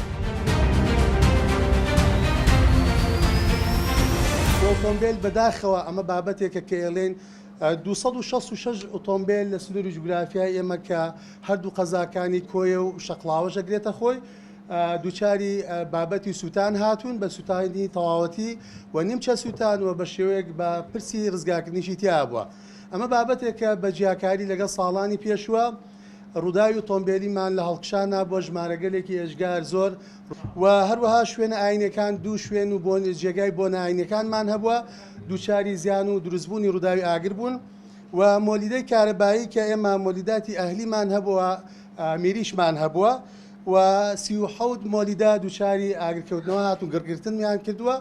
Speaker 5: ئۆتۆمبێل بەداخەوە ئەمە بابەتێکە کە ئێڵێن 266 ئۆتۆمبێل لە سنووری جوگرافیای ئێمە کە هەردوو قەزاکانی کۆیە و شەقڵاوەش ئەگرێتە خۆی دووچاری بابەتی سووتان هاتوون بە سووتانی تەواوەتی و نیمچە سووتان و بە شێوەیەک بە پرسی ڕزگارکردنیشی تیا بووە. ئەمە بابەتێکە بە جیاکاری لەگەڵ ساڵانی پێشووە ڕووداوی ئۆتۆمبێلیمان لە هەڵکشانا بووە ژمارەگەلێکی ئێجگار زۆر و هەروەها شوێنە ئاینیەکان دوو شوێن و بۆن جێگای بۆنە ئاینیەکانمان هەبووە دووچاری زیان و دروستبوونی ڕووداوی ئاگر بوون و مۆلیدەی کارەبایی کە ئێمە مۆلیداتی ئەهلیمان هەبووە میریشمان هەبووە و 37 مۆلیدە دووچاری ئاگرکەوتنەوە هاتوون گڕگرتنیان کردووە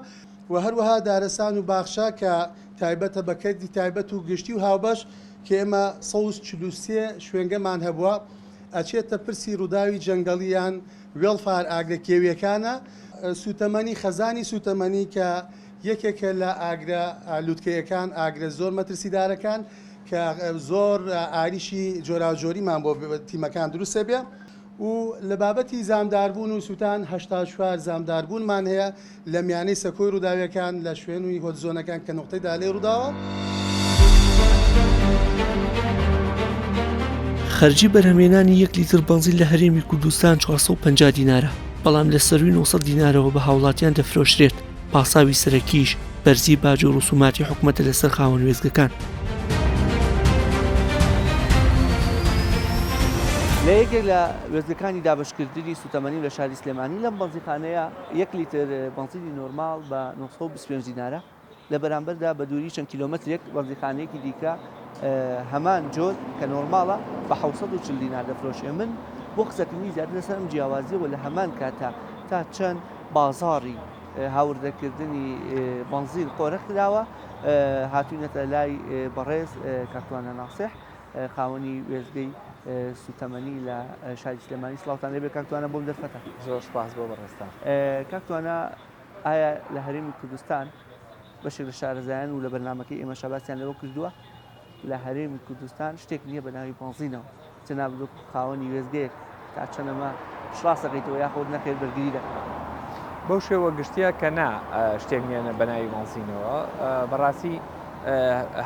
Speaker 5: و هەروەها دارستان و باخچە کە تایبەتە بە کەرتی تایبەت و گشتی و هاوبەش کە ئێمە 143 شوێنگەمان هەبووە ئەچێتە پرسی ڕووداوی جەنگەڵی یان وێڵفار ئاگرە کێویەکانە سووتەمەنی خەزانی سووتەمەنی کە یەکێکە لە ئاگرە لوتکەیەکان، ئاگرە زۆر مەترسیدارەکان کە زۆر ئاریشی جۆراوجۆریمان بۆ تیمەکان دروست دەبێ و لە بابەتی زامداربوون و سووتان 84 زامداربوونمان هەیە لە میانەی سەکۆی ڕووداوەکان لە شوێنی hot zone ەکان کە نوقتەی دالەی ڕووداوە.
Speaker 1: خەرجی بەرهەمهێنانی یەک لیتر بەنزین لە هەرێمی کوردستان 450 دینارە، بەڵام لە سەرووی 900 دینارەوە بە هاوڵاتیان دەفرۆشرێت. پاساوی سەرەکیش بەرزی باج و ڕسوماتی حکومەتە لەسەر خاوەن وێستگەکان. لە یەکێک لە وێستگەکانی دابەشکردنی سوتەمەنی لە شاری سلێمانی لەم بەنزینخانەیە یەک لیتر بەنزینی نۆرماڵ بە 925 دینارە لە بەرامبەردا بە دووری چەند کیلۆمەترێک بەنزینخانەیەکی دیکە هەمان جۆر کە نۆرماڵە بە 740 دینار دەفرۆشێ من بۆ قسەکردنی زیاتر لەسەر ئەم جیاوازیەوە لە هەمان کاتا تا چەند بازاڕی هاوردەکردنی بەنزین قۆرخ کراوە، هاتوینەتە لای بەڕێز کاک توانا ناسح خاوەنی وێستگەی سوتەمەنی لە شاری سلێمانی. سڵاوتان لێبێ کاک توانا بۆم دەرفەتە.
Speaker 6: زۆر سپاس بۆ بەڕێزتان.
Speaker 1: کاک توانا ئایا لە هەرێمی کوردستان بەشێک لە شارەزایان و لە بەرنامەکەی ئێمەشا باسیان لەوە کردووە لە هەرێمی کوردستان شتێک نییە بە ناوی بەنزینەوە جەنابت وەکو خاوەنی وێستگەیەک تا چەند ئەمە پشتڕاست دەکەیتەوە یاخود نەخێر بەرگری دەکەیت؟
Speaker 6: بەو شێوە گشتیە کە نا شتێک نییە بە ناوی بەنزینەوە بەڕاستی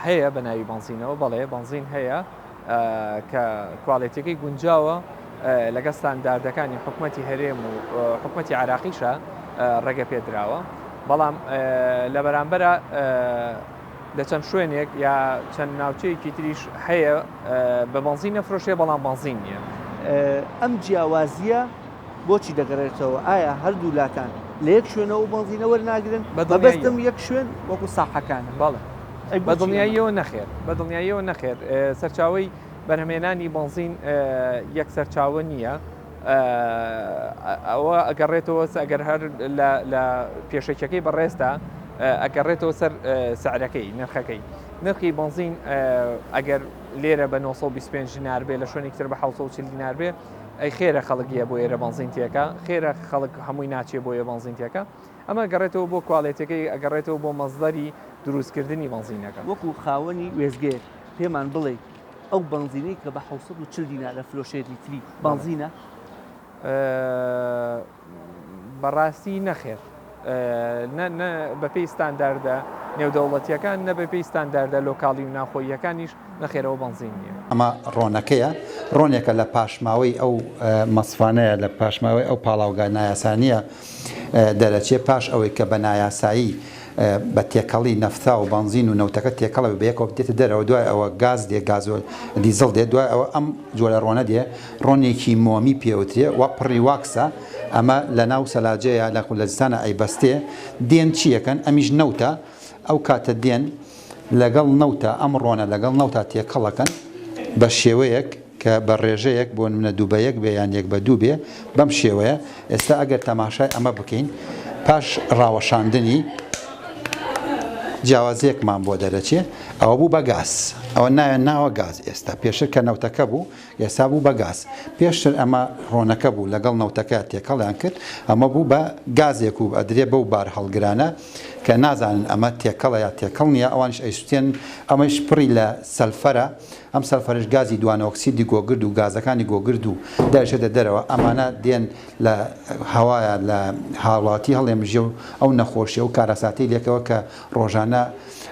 Speaker 6: هەیە بە ناوی بەنزینەوە بەڵێ بەنزین هەیە کە کوالێتیەکەی گونجاوە لەگە ستانداردەکانی حکومەتی هەرێم و حکومەتی عراقیشە ڕێگە پێدراوە بەڵام لە بەرامبەرە لە چەند شوێنێک یا چەند ناوچەیەکی تریش هەیە بە بەنزین نەفرۆشێ بەڵام بەنزین نییە.
Speaker 1: ئەم جیاوازییە بۆچی دەگەڕێتەوە؟ ئایا هەردوو لاتان لە یەک شوێنەوە ئەو بەنزینە وەرناگرن؟ مەبەستم یەک شوێن وەکو ساحەکانە.
Speaker 6: بەڵێ. بە دڵنیاییەوە نەخێر. بە دڵنیاییەوە نەخێر. سەرچاوەی. بەرهەمهێنانی بەنزین یەک سەرچاوە نییە ئەوە ئەگەڕێتەوە ئەگەر هەر لە پێشەکیەکەی بەڕێزتا ئەگەڕێتەوە سەر سعرەکەی نرخەکەی نرخی بەنزین ئەگەر لێرە بە 925 دینار بێ لە شوێنێک تر بە 740 دینار بێ ئەی خێرە خەڵک یە بۆ ئێرە بەنزین تێکە خێرە خەڵک هەمووی ناچێ بۆیە بەنزین تێکە ئەمە گەڕێتەوە بۆ کوالێتەکەی ئەگەڕێتەوە بۆ مەزدەری دروستکردنی بەنزینەکە.
Speaker 1: وەکو خاوەنی وێستگەیەک پێمان بڵێ ئەو بەنزینەی کە بە 740 دینار ئەفرۆشێت لیتری بەنزینە؟
Speaker 6: بەڕاستی نەخێر. نە بەپێی ستانداردە نێودەوڵەتییەکان، نە بەپێی ستانداردە لۆکاڵی و ناوخۆییەکانیش نەخێر ئەوە بەنزین نییە.
Speaker 2: ئەمە ڕۆنەکەیە، ڕۆنێکە لە پاشماوەی ئەو مەسفانەیە، لە پاشماوەی ئەو پاڵاوگا نایاسانییە دەرەچێ، پاش ئەوەی کە بە نایاسایی بە تێکەڵی نەفتا و بەنزین و نەوتەکە تێکەڵە بە یەکەوە دێتە دەرەوە، دوای ئەوە گاز دێ، گازۆ دیزڵ دێ، دوای ئەوە ئەم جۆرە ڕۆنە دێ، ڕۆنێکی مۆمی پێوترێ و پڕی واکسە، ئەمە لە ناو سەلاجەیە لە لە زستانا ئەیبەستێ، دێن چی ئەکەن ئەمیش نەوتە، ئەو کاتە دێن لەگەڵ نەوتا ئەم ڕۆنە لەگەڵ نەوتا تێکەڵ ئەکەن بە شێوەیەک کە بە ڕێژەیەک بۆ نمونە دوو بە یەک بێ یان یەک بە دوو بێ بەم شێوەیە ئێستا ئەگەر تەماشای ئەمە بکەین پاش ڕاوەشاندنی جیاوازیەکمان بۆ دەرەچێ ئەوە بوو بە گاز ئەوە ناوێن ناوە گاز ئێستا پێشتر کە نەوتەکە بوو ئێستا بوو بە گاز پێشتر ئەمە ڕۆنەکە بوو لەگەڵ نەوتەکە تێکەڵیان کرد ئەمە بوو بە گازێک و ئەدرێ بەو بار هەڵگرانە کە نازانن ئەمە تێکەڵە یا تێکەڵ نییە ئەوانیش ئەیسوتێن ئەمەش پڕی لە سەلفەرە ئەم سەلفەرەش گازی دوانۆکسیدی گۆگرد و گازەکانی گۆگرد و دەرچێتە دەرەوە، ئەمانە دێن لە هەوایا لە هاوڵاتی هەڵێمژێ و ئەو نەخۆشیە و کارەساتەی لێکەوە کە ڕۆژانە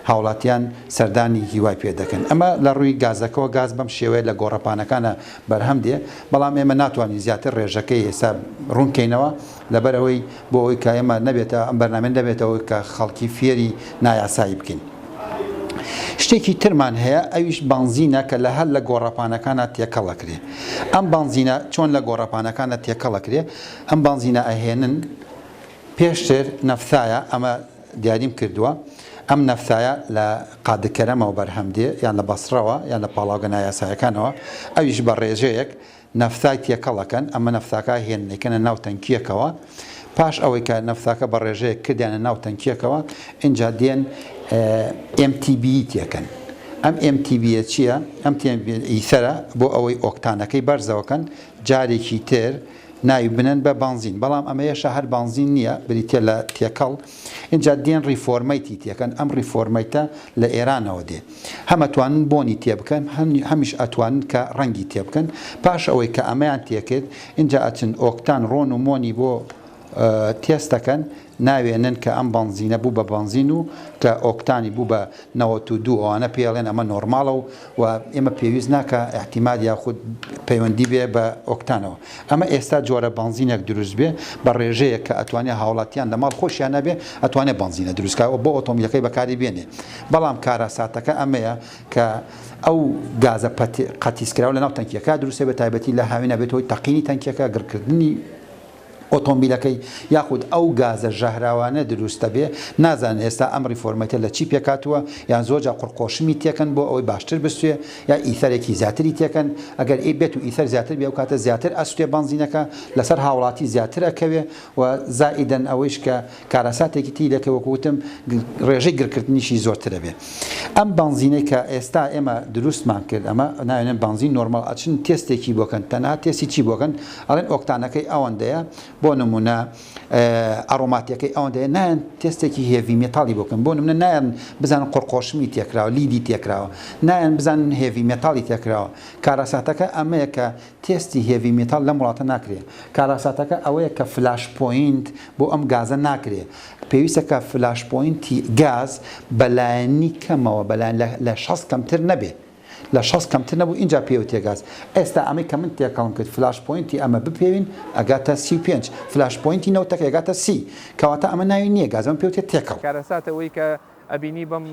Speaker 2: هاوڵاتیان سەردانی هیوای پێ دەکەن. ئەمە لە ڕووی گازەکەوە گاز بەم شێوەیە لە گۆڕەپانەکانە بەرهەم دێ، بەڵام ئێمە ناتوانین زیاتر ڕێژەکەی ئێستا ڕوون کەینەوە لەبەرئەوەی بۆ ئەوەی کە ئێمە نەبێتە ئەم بەرنامەیە نەبێتە ئەوەی کە خەڵکی فێری نایاسایی بکەین. شتێکی ترمان هەیە ئەویش بەنزینە کە لە هەر لە گۆڕەپانەکانا تێکەڵ ئەکرێ. ئەم بەنزینە چۆن لە گۆڕەپانەکانا تێکەڵ ئەکرێ؟ ئەم بەنزینە ئەهێنن پێشتر نەفثایە ئەمە دیاریم کردووە ئەم نەفثایە لە قادکەرەمەوە بەرهەم دێ یان لە بەسڕەوە یان لە پاڵاوگە نایاسایەکانەوە ئەویش بە ڕێژەیەک نەفثای تێکەڵ ئەکەن، ئەمە نەفثاکە ئەهێنن ئەیکەنە ناو تەنکیەکەوە، پاش ئەوەی کە نەفثاکە بە ڕێژەیەک کردیانە ناو تەنکیەکەوە ئینجا دێن ئێم تی بی تێکەن، ئەم ئێم تی بیە چیە؟ ئەم ئیثەرە بۆ ئەوەی ئۆکتانەکەی بەرزەوەکەن جارێکی تر ناوی بنەن بە بەنزین، بەڵام ئەمە هێشتا هەر بەنزین نیە بریتیە لە تێکەڵ، ئینجا دێن reformate ی تێکەن، ئەم reformate ە لە ئێرانەوە دێ. هەم ئەتوانن بۆنی تێبکەن هەمیش ئەتوانن کە ڕەنگی تێبکەن، پاش ئەوەی کە ئەمەیان تێکرد ئینجا ئەچن ئۆکتان ڕۆن و مۆنی بۆ تێست دەکەن ناوێنن کە ئەم بەنزینە بوو بە بەنزین و کە ئۆکتانی بوو بە 92 ئەوانە پێی ئەڵێن ئەمە نۆرماڵە و و ئێمە پێویست ناکا ئیعتیماد یاخود پەیوەندی بێ بە ئۆکتانەوە. ئەمە ئێستا جۆرە بەنزینێک دروست بێ بە ڕێژەیەک کە ئەتوانێ هاوڵاتیان لە ماڵ خۆشیان نەبێ ئەتوانێ بەنزینە دروست کا و بۆ ئۆتۆمبیلەکەی بەکاری بێنێ بەڵام کارەساتەکە ئەمەیە کە ئەو گازە قەتیسکراوە لەناو تەنکیەکە دروستە بە تایبەتی لە هاوینە بێتە هۆی تەقینی تەنکیەکە گڕکردنی ئۆتۆمبیلەکەی یاخود ئەو گازە ژەهراوانە دروست دەبێ نازانن ئێستا ئەم reformate ە لە چی پێکهاتووە یان زۆر جار قوڕقۆشمی تێکەن بۆ ئەوەی باشتر بسوێ یا ئیثەرێکی زیاتری تێکەن ئەگەر ئی بێت و ئیثەر زیاتر بێ ئەو کاتە زیاتر ئەسوتێ بەنزینەکە لەسەر هاوڵاتی زیاتر ئەکەوێ و زائیدەن ئەوەیش کە کارەساتێکی تری لەکە وەکو وتم ڕێژەی گڕکردنیشی زۆرتر ئەبێ ئەم بەنزینەی کە ئێستا ئێمە دروستمان کرد ئەمە ناوێنن بەنزین نۆرماڵ ئەچن تێستێکی بۆکەن تەنها تێستی چی بۆکەن ئەڵێن ئۆکتانەکەی ئەوەندەیە بۆ نمونە ئەڕۆماتیەکەی ئەوەندەیە نایەن تێستێکی heavy metal ی بۆ بکەن بۆ نمونە نایەن بزانن قۆرقۆشمی تێکراوە lead ی تێکراوە نایەن بزانن heavy metal ی تێکراوە کارەساتەکە ئەمەیە کە تێستی heavy metal لەم وڵاتە ناکرێ کارەساتەکە ئەوەیە کە flash point بۆ ئەم گازە ناکرێ پێویستە کە flash point ی گاز بەلایەنی کەمەوە بەلایەن لە 60 کەمتر نەبێ لە 60 کەمتر نەبوو ئینجا پێوتێ گاز ئێستا ئەمەی کە من تێکەڵم کرد flash point ی ئەمە بپێوین ئەگاتە 35 flash point ی نەوتەکە ئەگاتە سی کەواتە ئەمە ناوی نییە گاز ئەمە پێوتێ تێکەڵ.
Speaker 6: کارەساتە ئەوەی کە ئەبینی بەم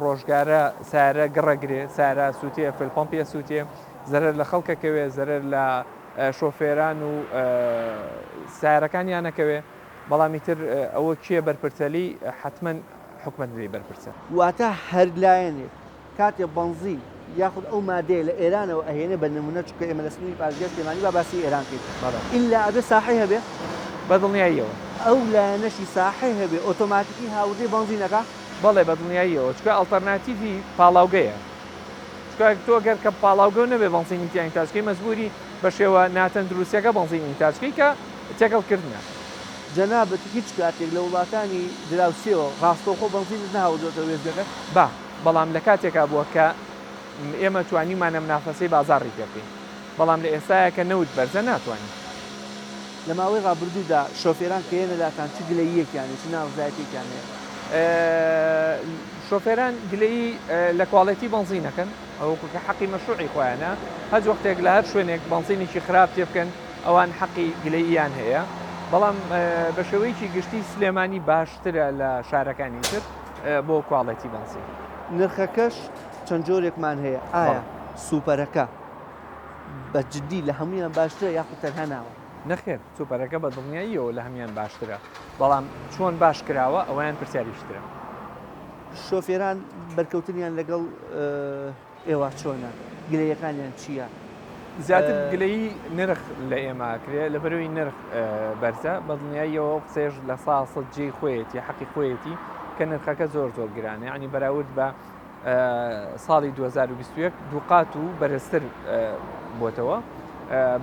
Speaker 6: ڕۆژگارە سەیارە گڕەگرێ سەیارە ئەسوتێ fuel pump ی ئەسوتێ زەرەر لە خەڵک ئەکەوێ زەرەر لە شۆفێران و سەیارەکانیان ئەکەوێ بەڵام ئیتر ئەوە کێ بەرپرسە لێی حەتمەن حکومەت لێی بەرپرسە.
Speaker 1: واتە هەر لایەنێک کاتێ بەنزین.
Speaker 7: یاخود ئەو مادەیە لە ئێرانەوە ئەهێنێ بە نمونە چونکە ئێمە لە سنوری پارێزگای سلێمانی با باسی ئێران بکەین ئیلا ئەبێ ساحەی هەبێ؟
Speaker 6: بە دڵنیاییەوە.
Speaker 7: ئەو لایەنەشی ساحەی هەبێ ئۆتۆماتیکی هاوردەی بەنزین ئەکا؟
Speaker 6: بەڵێ بە دڵنیاییەوە چونکە ئەڵتەرناتیڤی پاڵاوگەیە چونکە تۆ گەر کە پاڵاوگەو نەبێ بەنزین تیا ئینتاج کەی مەجبوری بە شێوە ناتەندروستیەکە بەنزین ئینتاج کەی کە تێکەڵ کردنە.
Speaker 7: جەنابت هیچ کاتێک لە وڵاتانی دراوسێوە ڕاستەوخۆ بەنزینت نەهاوردۆتە وێستگەکەت؟
Speaker 6: با، بەڵام لە کاتێکا بووە کە ئێمە توانیومانە منافەسەی بازاڕی پێ بکەین، بەڵام لە ئێستایا کە نەوت بەرزە ناتوانین.
Speaker 7: لە ماوەی ڕابردوودا شۆفێران کە یەنە لاتان چ گلەییەکیان هەیە، چ ناڕەزایەتیەکیان هەیە؟
Speaker 6: شۆفێران گلەیی لە کواڵێتی بەنزین ئەکەن، ئەوە کە حەقی مەشروعی خۆیانە، هەچ وەختێک لە هەر شوێنێک بەنزینێکی خراپ تێ بکەن ئەوان حەقی گلەییان هەیە، بەڵام بە شێوەیەکی گشتی سلێمانی باشترە لە شارەکانی تر. بۆ کواڵێتی بەنزین.
Speaker 7: نرخەکەش چەند جۆرێکمان هەیە ئایا سوپەرەکە بە جدی لە هەموویان باشترە یاخود تەنها ناوە؟
Speaker 6: نەخێر سوپەرەکە بە دڵنیاییەوە لە هەموویان باشترە بەڵام چۆن باش کراوە ئەوەیان پرسیارێکی ترە.
Speaker 7: شۆفێران بەرکەوتنیان لەگەڵ ئێوە چۆنە؟ گلەیەکانیان چییە؟
Speaker 6: زیاتر گلەیی نرخ لە ئێمە ئەکرێ لەبەرەوەی نرخ بەرزە بەدڵنیاییەوە ئەو قسەیەش لە سا سەد جێی خۆیەتی حەقی خۆیەتی کە نرخەکە زۆر زۆر گرانە یعنی بەراورد بە ساڵی 2021 دووقات و بەرزتر بۆتەوە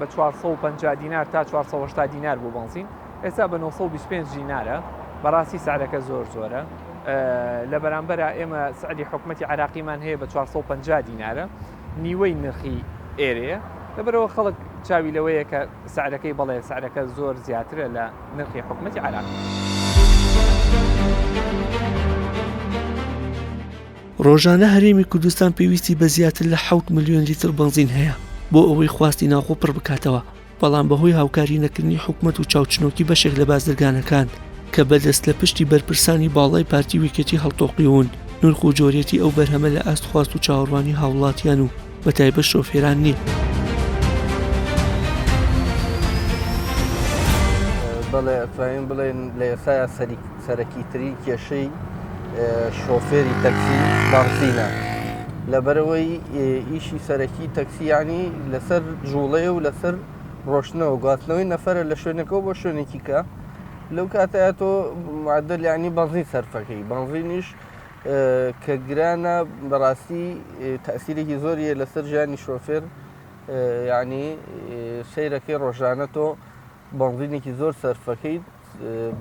Speaker 6: بە 450 دینار تا 480 دینار بۆ بەنزین ئێستا بە 925 دینارە بەڕاستی سعرەکە زۆر زۆرە لە بەرامبەرا ئێمە سعری حکومەتی عراقیمان هەیە بە 450 دینارە نیوەی نرخی ئێرەیە لەبەرەوە خەڵک چاوی لەوەیە کە سعرەکەی بەڵێ سعرەکە زۆر زیاترە لە نرخی حکومەتی عراق.
Speaker 1: ڕۆژانە هەرێمی کوردستان پێویستی بە زیاتر لە حەوت ملیۆن لیتر بەنزین هەیە بۆ ئەوەی خواستی ناوخۆ پڕ بکاتەوە، بەڵام بەهۆی هاوکاری نەکردنی حکومەت و چاوچنۆکی بەشێک لە بازرگانەکان کە بە دەست لە پشتی بەرپرسانی باڵای پارتی و یەکێتی هەڵتۆقیون، نرخ و جۆریەتی ئەو بەرهەمە لە ئاست خواست و چاوەڕوانی هاوڵاتیان و بەتایبەت شۆفێران نییە.
Speaker 8: بەڵێ ئەتوانین بڵێن لە ئێستایا سەرەکیترین کێشەی شۆفێری تەکسی بانزینە لەبەرەوەی ئیشی سەرەکی تەکسی ینی لەسەر جوڵەیە و لەسەر ڕۆشتنەوە گواستنەوەی نەفرە لە شوێنەکەەوە بۆ شوێنێکی کە لەو کاتەیە تۆ معدل ینی بەنزین سەرفەکەی بەنزینیش کە گرانە بەڕاستی تەسیرێکی زۆریە لەسەر ژیانی شۆفێر ینی سەیرەکەی ڕۆژانە تۆ بەنزینێکی زۆر سەرفەکەیت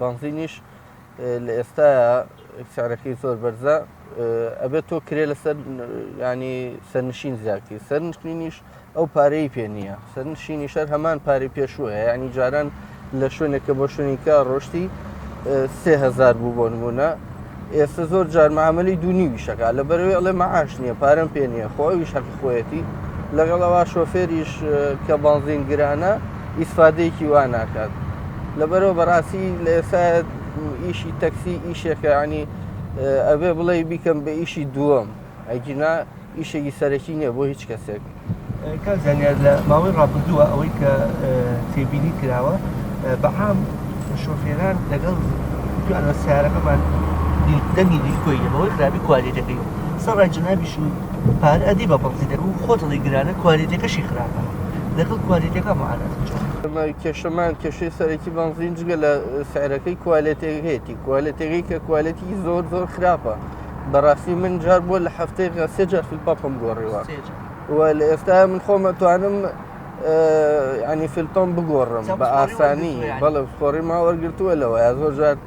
Speaker 8: بەنزینیش لە ئێستایا سعرەکەی زۆر بەرزە ئەبێت تۆ کرێ لەسەر ینی سەرنشین زیاکی سەرنشینیش ئەو پارەی پێ نییە سەرنشینی شەر هەمان پارەی پێشووە ینی جاران لە شوێنێکە بۆ شوێنیکە ڕۆشتی سهزار بوو بۆ نمونە ئێستا زۆر جار معاملەی دوو نیویش ئەکا لەبەرئەوەی ئەڵێ مەعاش نییە پارەم پێ نییە خۆ ئەویش حەقی خۆیەتی لەگەڵ ئەوە شۆفێریش کە بەنزین گرانە ئیسفادەیەکی وا ناکات لەبەرەوە بەڕاستی لە ئێستا ئیشی تەکسی ئیشێکە ینی ئەبێ بڵێ بیکەم بە ئیشی دووەم ئەگینا ئیشێکی سەرەکی نییە بۆ هیچ کەسێک.
Speaker 7: کاک زانیار لە ماوەی ڕابردووە ئەوەی کە تێبینی کراوە بە عام شۆفێران لەگەڵ وتویانە سیارەکەمان دەنگی دیلکۆی هەیە بەهۆی خراپی کوالێتەکەی سەرڕای جەنابیش و پارە ئەدی بە بەنزینەکە و خۆت ئەڵێی گرانە کوالێتەکەشی خراپە لەگەڵ کوالێتەکە معانات چۆنە؟
Speaker 8: ئێمە کێشەمان کێشەی سەرەکی بەنزین جگە لە سعرەکەی کوالێتەکەیەتی کوالێتەکەی کە کوالێتی زۆر زۆر خراپە بەڕاستی من جار بووە لە هەفتەیەکا سێ جار fuel pump م گۆڕیوە و لە ئێستا من خۆم ئەتوانم ینی fuel pump بگۆڕم بە ئاسانی بەڵێ پسپۆڕی ما وەرگتووە لەوە یا زۆر جار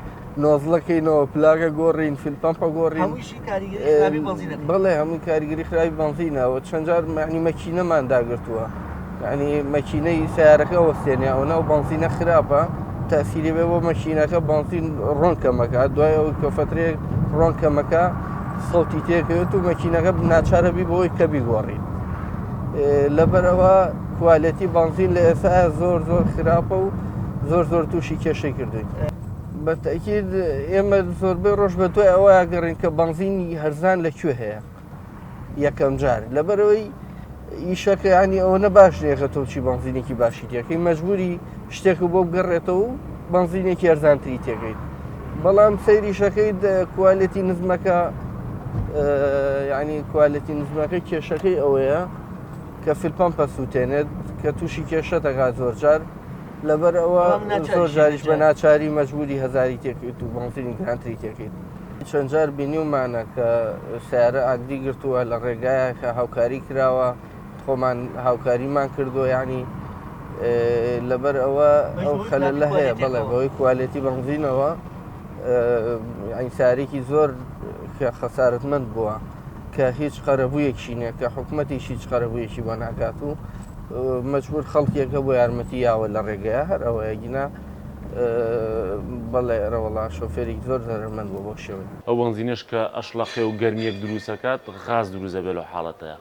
Speaker 8: nozzle ەکەینەوە plug ە گۆڕین fuel pump ە گۆڕین بەڵێ هەمووی کاریگەری خراپی بەنزینەوە چەند جار معنی مەکینەمان داگرتووە یعنی مەکینەی سیارەکە وەستێنێ ئەو ناو بەنزینە خراپە تەسیری بێ بۆ مەکینەکە بەنزین ڕۆن کەمەکە دوای ئەو کە فترێک ڕۆن کەمەکە سەوتی تێکەوێت و مەکینەکە ناچارە بی بۆی کە بیگۆڕیت لەبەرەوە کوالێتی بەنزین لە ئێستا زۆر زۆر خراپە و زۆر زۆر تووشی کێشەی کردوین بەتەکید ئێمە زۆربەی ڕۆژ بە دوای ئەوە گەڕین کە بەنزینی هەرزان لە کوێ هەیە یەکەم جار لەبەرەوەی ئیشەکە ینی ئەوە باش نییە کە تۆ چی بەنزینێکی باشی تێکەی مەجبوری شتێک بۆ بگەڕێتەوە و بەنزینێکی ئەرزانتری تێکەیت بەڵام سەیریشەکەی کوالێتی نزمەکە یعنی quality نزمەکە کێشەکەی ئەوەیە کە fuel pump ئەسووتێنێت کە تووشی کێشە دەکات زۆر جار لەبەر ئەوە زۆر جاریش بە ناچاری مەجبوری هەزاری تێکەیت و بەنزینی گرانتری تێکەیت چەند جار بینیومانە کە سیارە ئاگری گرتووە لە ڕێگایە کە هاوکاری کراوە خۆمان هاوکاریمان کردو ینی لەبەر ئەوە ئەو خەلەلە هەیە بەڵێ بەوەی quality بەنزینەوە ئەنسارێکی زۆر کە خەسارەتمەند بووە کە هیچ قەرەبوویەکی نییە کە حکوومەتیش هیچ قەرەبوویەکی بۆ ناکات و مەجبور خەڵکێکە بۆ یارمەتی یاوە لە ڕێگەیە هەر ئەوەیە گینا بەڵێ ئەرەوەڵا شۆفێری زۆر زەرەرمەند بوو بەو شێوەیە.
Speaker 4: ئەو بەنزینەش کە ئەشڵەقێ و گەرمیەک دروست ئەکات غاز دروست ئەبێ لەو حاڵەتەیا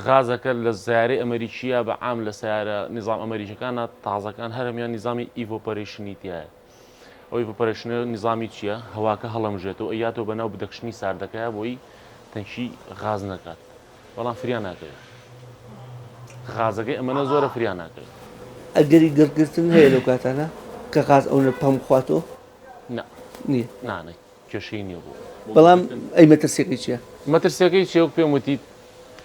Speaker 4: غازەکە لە سەیارەی ئەمەریکییا بە عام لە سەیارە نیزام ئەمەریکەکانا تازەکان هەر هەموویان نیزامی evaporation ی تیایە ئەو evaporation ە نیزامی چییە هەواکە هەڵەمژێتەوە ئەیاتەوە بەناو بدەکشنی ساردەکەیا بۆی تەنکی غاز نەکات بەڵام فریا ناکەوێت غازەکەی ئەمەنە زۆرە فریا ناکەوێت.
Speaker 7: ئەگەری گڕگرتن هەیە لەو کاتانە کە غاز ئەونە پەم بخواتەوە؟
Speaker 4: نا
Speaker 7: نییە.
Speaker 4: نا نا کێشەی نییە بۆ
Speaker 7: بەڵام ئەی مەترسیەکەی چییە؟
Speaker 4: مەترسیەکەی چیە وەک پێم وتی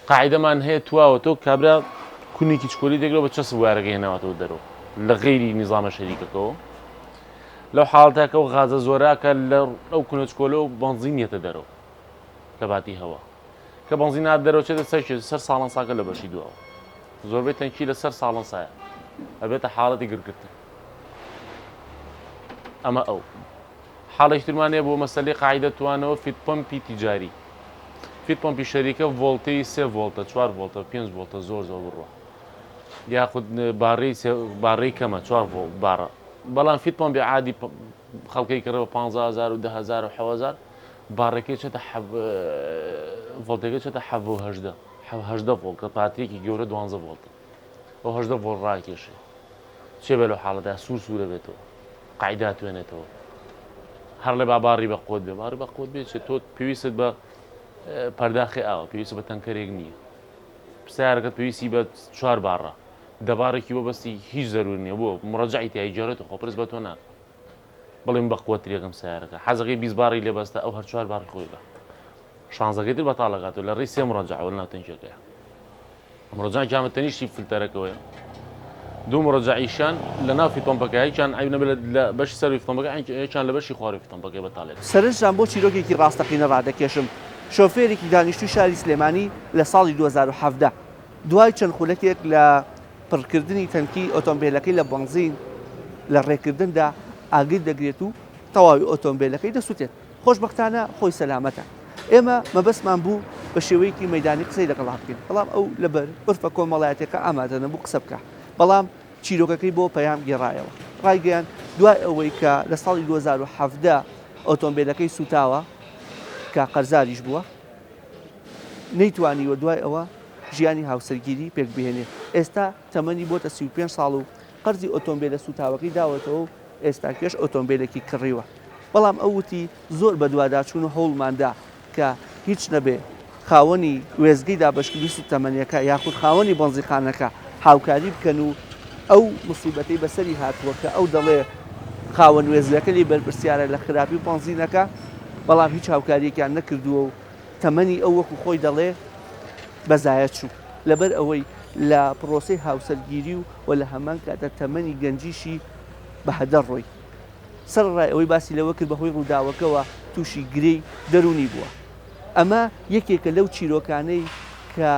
Speaker 4: قاعیدەمان هەیە تواوە تۆ کابرا کونێکی چکۆلی دەگرەوە بە چەسپ وایەرەکەی هێناوەتەوە دەرەوە لە غەیری نیزامە شەریکەکەوە لەو حاڵەتە کە ئەو غازە زۆراکە لە ئەو کونە چکۆلە و بەنزین یەتە دەرەوە لە باتی هەوا کە بەنزین هات دەرەوە چێتە سەر چێت سەر ساڵەنساکە لە بەشی دواوە زۆربەی تەنکی لە سەر ساڵەنسایە ئەبێتە حاڵەتی گرگرتن ئەمە ئەو حاڵێکی ترمان هەیە بۆ مەسەلەی قاعیدە توانەوە feed pump ی تیجاری feed pump ی شەریکە ڤۆڵتەی سێ ڤۆڵتە چوار ڤۆڵتە پێنج ڤۆڵتە زۆر زۆر بڕوە یاخود باڕی باڕی کەمە چوار ڤۆڵت باڕە بەڵام feed pump ی عادی خەڵکەی کڕێ بە 15000 و 10000 و 7000 باڕەکەی چێتە ڤۆڵتەکەی چێتە 18 هەژدە ڤۆڵت کە پاتریکی گەورە دوانزە ڤۆڵتە ئەو هەژدە ڤۆڵت ڕاکێشێ چێ بێ لەو حاڵەتە سوور سوورە بێتەوە قاعیدە ئەتوێنێتەوە هەر ڵێ با باڕی بە قوت بێ باڕی بە قوت بێ چێ تۆ پێویستت بە پەرداخی ئاوە پێویست بە تەنکەرێک نییە پرسیارەکەت پێویستی بە چوار باڕە دەبارێکی بۆ بەستی هیچ زەرور نییە بۆ مڕەجعی تای گێڕێت خۆ پرس بە تۆ ناکە بڵێم بە قوترێکم سیارەکە حەزەکەی 20 باڕی لێ بەستە ئەو هەر چوار باڕی خۆی بە شانزەکەی تر بەتاڵەکاتەوە لە ڕێی سێ مڕەجعەوە لەناو تەنکیەکەیە مڕەجع کامە تەنیشتی فلتەرەکەوەیە دوو مڕەجعیشان لە ناو feed pump ەکە یەکیان عەیب نەبێت لە بەشی سەروی feed pump ەکە یەکیان لە بەشی خوارەوەی feed pump ەکەی بەتاڵێت.
Speaker 7: سەرنجتان بۆ چیرۆکێکی ڕاستەقینە ڕادەکێشم، شۆفێرێکی دانیشتووی شاری سلێمانی لە ساڵی 2017 دوای چەند خولەکێک لە پڕکردنی تەنکی ئۆتۆمبێلەکەی لە بەنزین لە ڕێکردندا ئاگر دەگرێت و تەواوی ئۆتۆمبێلەکەی دەسوتێت. خۆشبەختانە خۆی سەلامەتە. ئێمە مەبەستمان بوو بە شێوەیەکی مەیدانی قسەی لەگەڵا بکەین، بەڵام ئەو لەبەر عورفە کۆمەڵایەتیەکە ئامادە نەبوو قسە بکا. بەڵام چیرۆکەکەی بۆ پەیام گێڕایەوە. ڕایگەیاند دوای ئەوەی کە لە ساڵی 2017 ئۆتۆمبێلەکەی سووتاوە کە قەرزاریش بووە، نەیتوانیوە دوای ئەوە ژیانی هاوسەرگیری پێکبهێنێ. ئێستا تەمەنی بۆتە 35 ساڵ و قەرزی ئۆتۆمبێلە سووتاوەکەی داوەتەوە و ئێستاکێش ئۆتۆمبێلێکی کڕیوە. بەڵام ئەو وتی زۆر بەدواداچوون و هەوڵماندا کە هیچ نەبێ خاوەنی وێستگەی دابەشکردنی سوتەمەنیەکە یاخود خاوەنی بەنزیخانەکە هاوکاری بکەن و ئەو موسیبەتەی بەسەری هاتووە کە ئەو دەڵێ خاوەن وێستگەکە لێی بەرپرسیارە لە خراپی بەنزینەکە بەڵام هیچ هاوکاریەکیان نەکردووە و تەمەنی ئەو وەکو خۆی دەڵێ بە زایە چوو لەبەر ئەوەی لە پرۆسەی هاوسەرگیری و و لە هەمان کاتدا تەمەنی گەنجیشی بە هەدەر ڕۆی. سەرەڕای ئەوەی باسی لەوە کرد بەهۆی ڕووداوەکەوە تووشی گرێی دەروونی بووە. ئەمە یەکێکە لەو چیرۆکانەی کە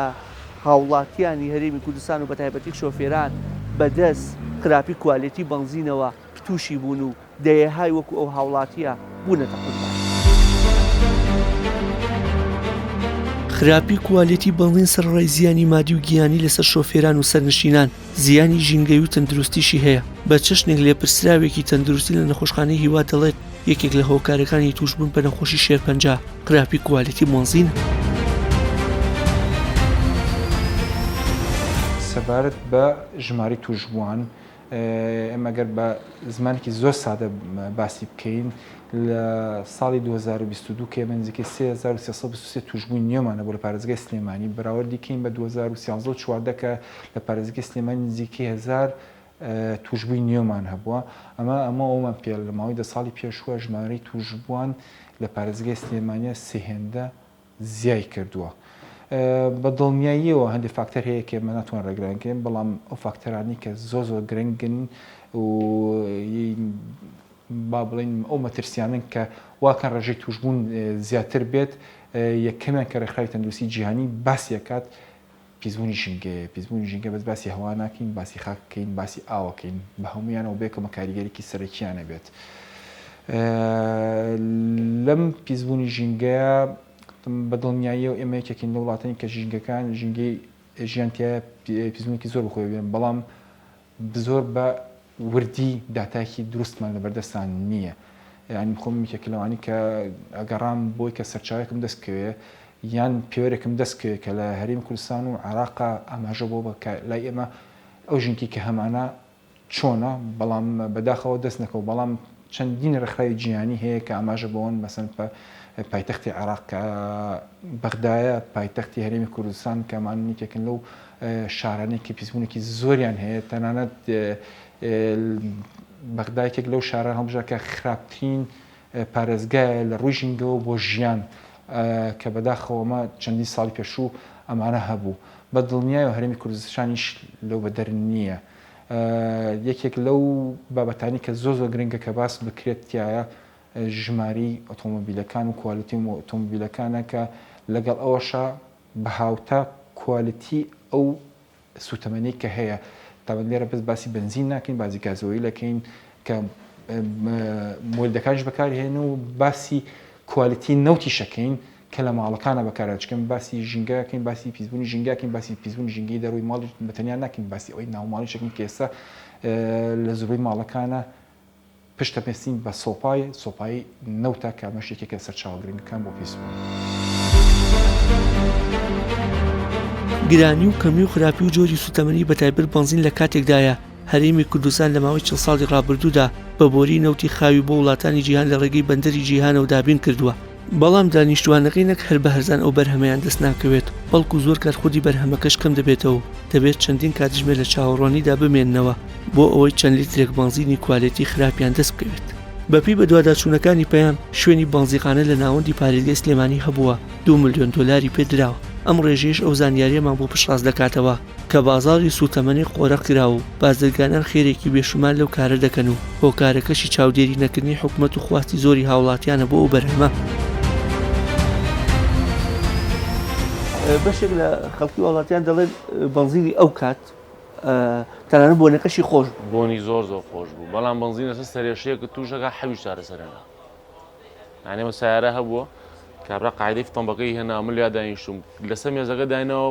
Speaker 7: هاوڵاتیانی هەرێمی کوردستان و بەتایبەتی شۆفێران بەدەست خراپی کوالێتی بەنزینەوە تووشی بوون و دەیەهای وەکو ئەو هاوڵاتییە بوونەتە قوربانی.
Speaker 1: خراپی کوالێتی بەنزین سەرەڕای زیانی مادی و گیانی لەسەر شۆفێران و سەرنشینان، زیانی ژینگەیی و تەندروستیشی هەیە، بە چەشنێک لێپرسراوێکی تەندروستی لە نەخۆشخانەی هیوا دەڵێت، یەکێک لە هۆکارەکانی تووشبوون بە نەخۆشی شێرپەنجە خراپی کوالێتی بەنزینە.
Speaker 3: سەبارەت بە ژمارەی تووشبووان، ئێمە گەر بە زمانێکی زۆر سادە باسی بکەین لە ساڵی 2022 کە ئێمە نزیکەی 3323 تووشبووی نوێمان هەبوو لە پارێزگای سلێمانی بەراوردی کەین بە 2013 و 14 کە لە پارێزگای سلێمانی نزیکەی 1000 تووشبووی نوێمان هەبووە ئەمە ئەمە ئەومان پێ لە ماوەی دە ساڵی پێشووە ژمارەی تووشبووان لە پارێزگای سلێمانیە سێ هێندە. زیای کردووە. بە دڵنیاییەوە هەندێک فاکتەر هەیە کە ئێمە ناتوانین ڕێگران کەین، بەڵام ئەو فاکتەرانەی کە زۆر زۆر گرنگن و با بڵێین ئەو مەترسیانەن کە واکەن ڕێژەی تووشبوون زیاتر بێت، یەکەمیان کە ڕێکخراوی تەندروستی جیهانی باسی ئەکات پیسبوونی ژینگەیە، پیسبوونی ژینگە بەس باسی هەوا ناکەین، باسی خاک ئەکەین، باسی ئاو ئەکەین، بە هەموویانەوە بەیەکەوە کاریگەریی سەرەکییان ئەبێت. لەم پیسبوونی ژینگەیە بە دڵنیاییەوە ئێمە یەکێکین لە وڵاتانی کە ژینگەکان ژینگەی ژیان تیایە پیسبوونێکی زۆر بەخۆی بێن، بەڵام زۆر بە وردی داتایەکی دروستمان لەبەردەستان نییە. یانی خۆم یەکێکە لەوانەی کە ئەگەڕام بۆی کە سەرچاوەیەکم دەست بکەوێ یان پێوەرێکم دەست بکەوێ کە لە هەرێمی کوردستان و عێراقا ئاماژە بۆ بە کە لای ئێمە ئەو ژینگەی کە هەمانە چۆنە بەڵام بەداخەوە دەست نەکەوت بەڵام چەندین ڕێکخراوی جیهانی هەیە کە ئاماژە بەوەن مەسەن پایتەختی عێراق کە بەغدایە پایتەختی هەرێمی کوردستان کە ئەمان یەکێکن لەو شارانەی کە پیسبوونێکی زۆریان هەیە تەنانەت بەغدا یەکێک لەو شاران هەڵبژارد کە خراپترین پارێزگایە لە ڕووی ژینگەوە بۆ ژیان کە بەداخەوە ئەمە چەندین ساڵی پێشوو ئەمانە هەبوو بە دڵنیایەوە هەرێمی کوردستانیش لەو بەدەر نییە یەکێک لەو بابەتانی کە زۆر زۆر گرنگە کە باس بکرێت تایە ژماری ئۆتۆمۆبیلەکان و کوالێتی ئۆتۆمۆبیلەکانە کە لەگەڵ ئەوەشا بە هاوتا کوالێتی ئەو سوتەمەنی کە هەیە تابەن لێرە بەس باسی بەنزین ناکەین باسی گازۆیل ئەکەین کە مۆلدەکانیش بەکارهێن و باسی کوالێتی نەوتیش ئەکەین کە لە ماڵەکانە بەکارە چکەم باسی ژینگەکەین باسی پیسبوونی ژینگەکەین باسی پیسبوونی ژینگەی دەروی ماڵی بە تەنیا ناکەین باسی ئەوەی ناو ماڵیشەکەین کە ئێستا لە زۆربەی ماڵەکانە پشت دەبەستین بە سۆپای سۆپای نەوتە کە ئەمەش یەکێکە لە سەرچاوە گرنگەکان بۆ پیسبوون.
Speaker 1: گرانی و کەمی و خراپی و جۆری سوتەمەنی بەتایبەت بەنزین لە کاتێکدایە هەرێمی کوردستان لە ماوەی چڵ ساڵی ڕابردوودا بە بۆری نەوتی خاوی بۆ وڵاتانی جیهان لە ڕێگەی بەندەری جیهانەوە دابین کردووە، بەڵام دانیشتووانەکەی نەک هەر بە هەرزان ئەو بەرهەمەیان دەست ناکەوێت، بەڵکو زۆر کات خودی بەرهەمەکەش کەم دەبێتەوە و دەبێت چەندین کاتژمێر لە چاوەڕوانیدا بمێننەوە بۆ ئەوەی چەند لیترێک بەنزینی کوالێتی خراپیان دەست بکەوێت. بەپێی بەدواداچوونەکانی پەیام، شوێنی بەنزیخانە لە ناوەندی پارێزگای سلێمانی هەبووە دوو ملیۆن دۆلاری پێ دراوە، ئەم ڕێژەیەش ئەو زانیارییەمان بۆ پشتڕاست دەکاتەوە کە بازاڕی سووتەمەنی قۆرخ کراوە و بازرگانان خێرێکی بێشومار لەو کارە دەکەن و هۆکارەکەشی چاودێری نەکردنی حکومەت و خواستی زۆری هاوڵاتیانە بۆ ئەو بەرهەمە. بەشێک لە خەڵکی وڵاتیان دەڵێن بەنزینی ئەو کات تەنانەت بۆنەکەشی خۆش بوو.
Speaker 4: بۆنی زۆر زۆر خۆش بوو بەڵام بەنزین لەسەر سەرێشەیەکت تووشەکە حەویش چارەسەرە نا یانی ئەمە سیارە هەبووە کابرا قاعدەی فتەمبەکەی هێنا من لێ دانیشتم لەسەر مێزەکە داینەوە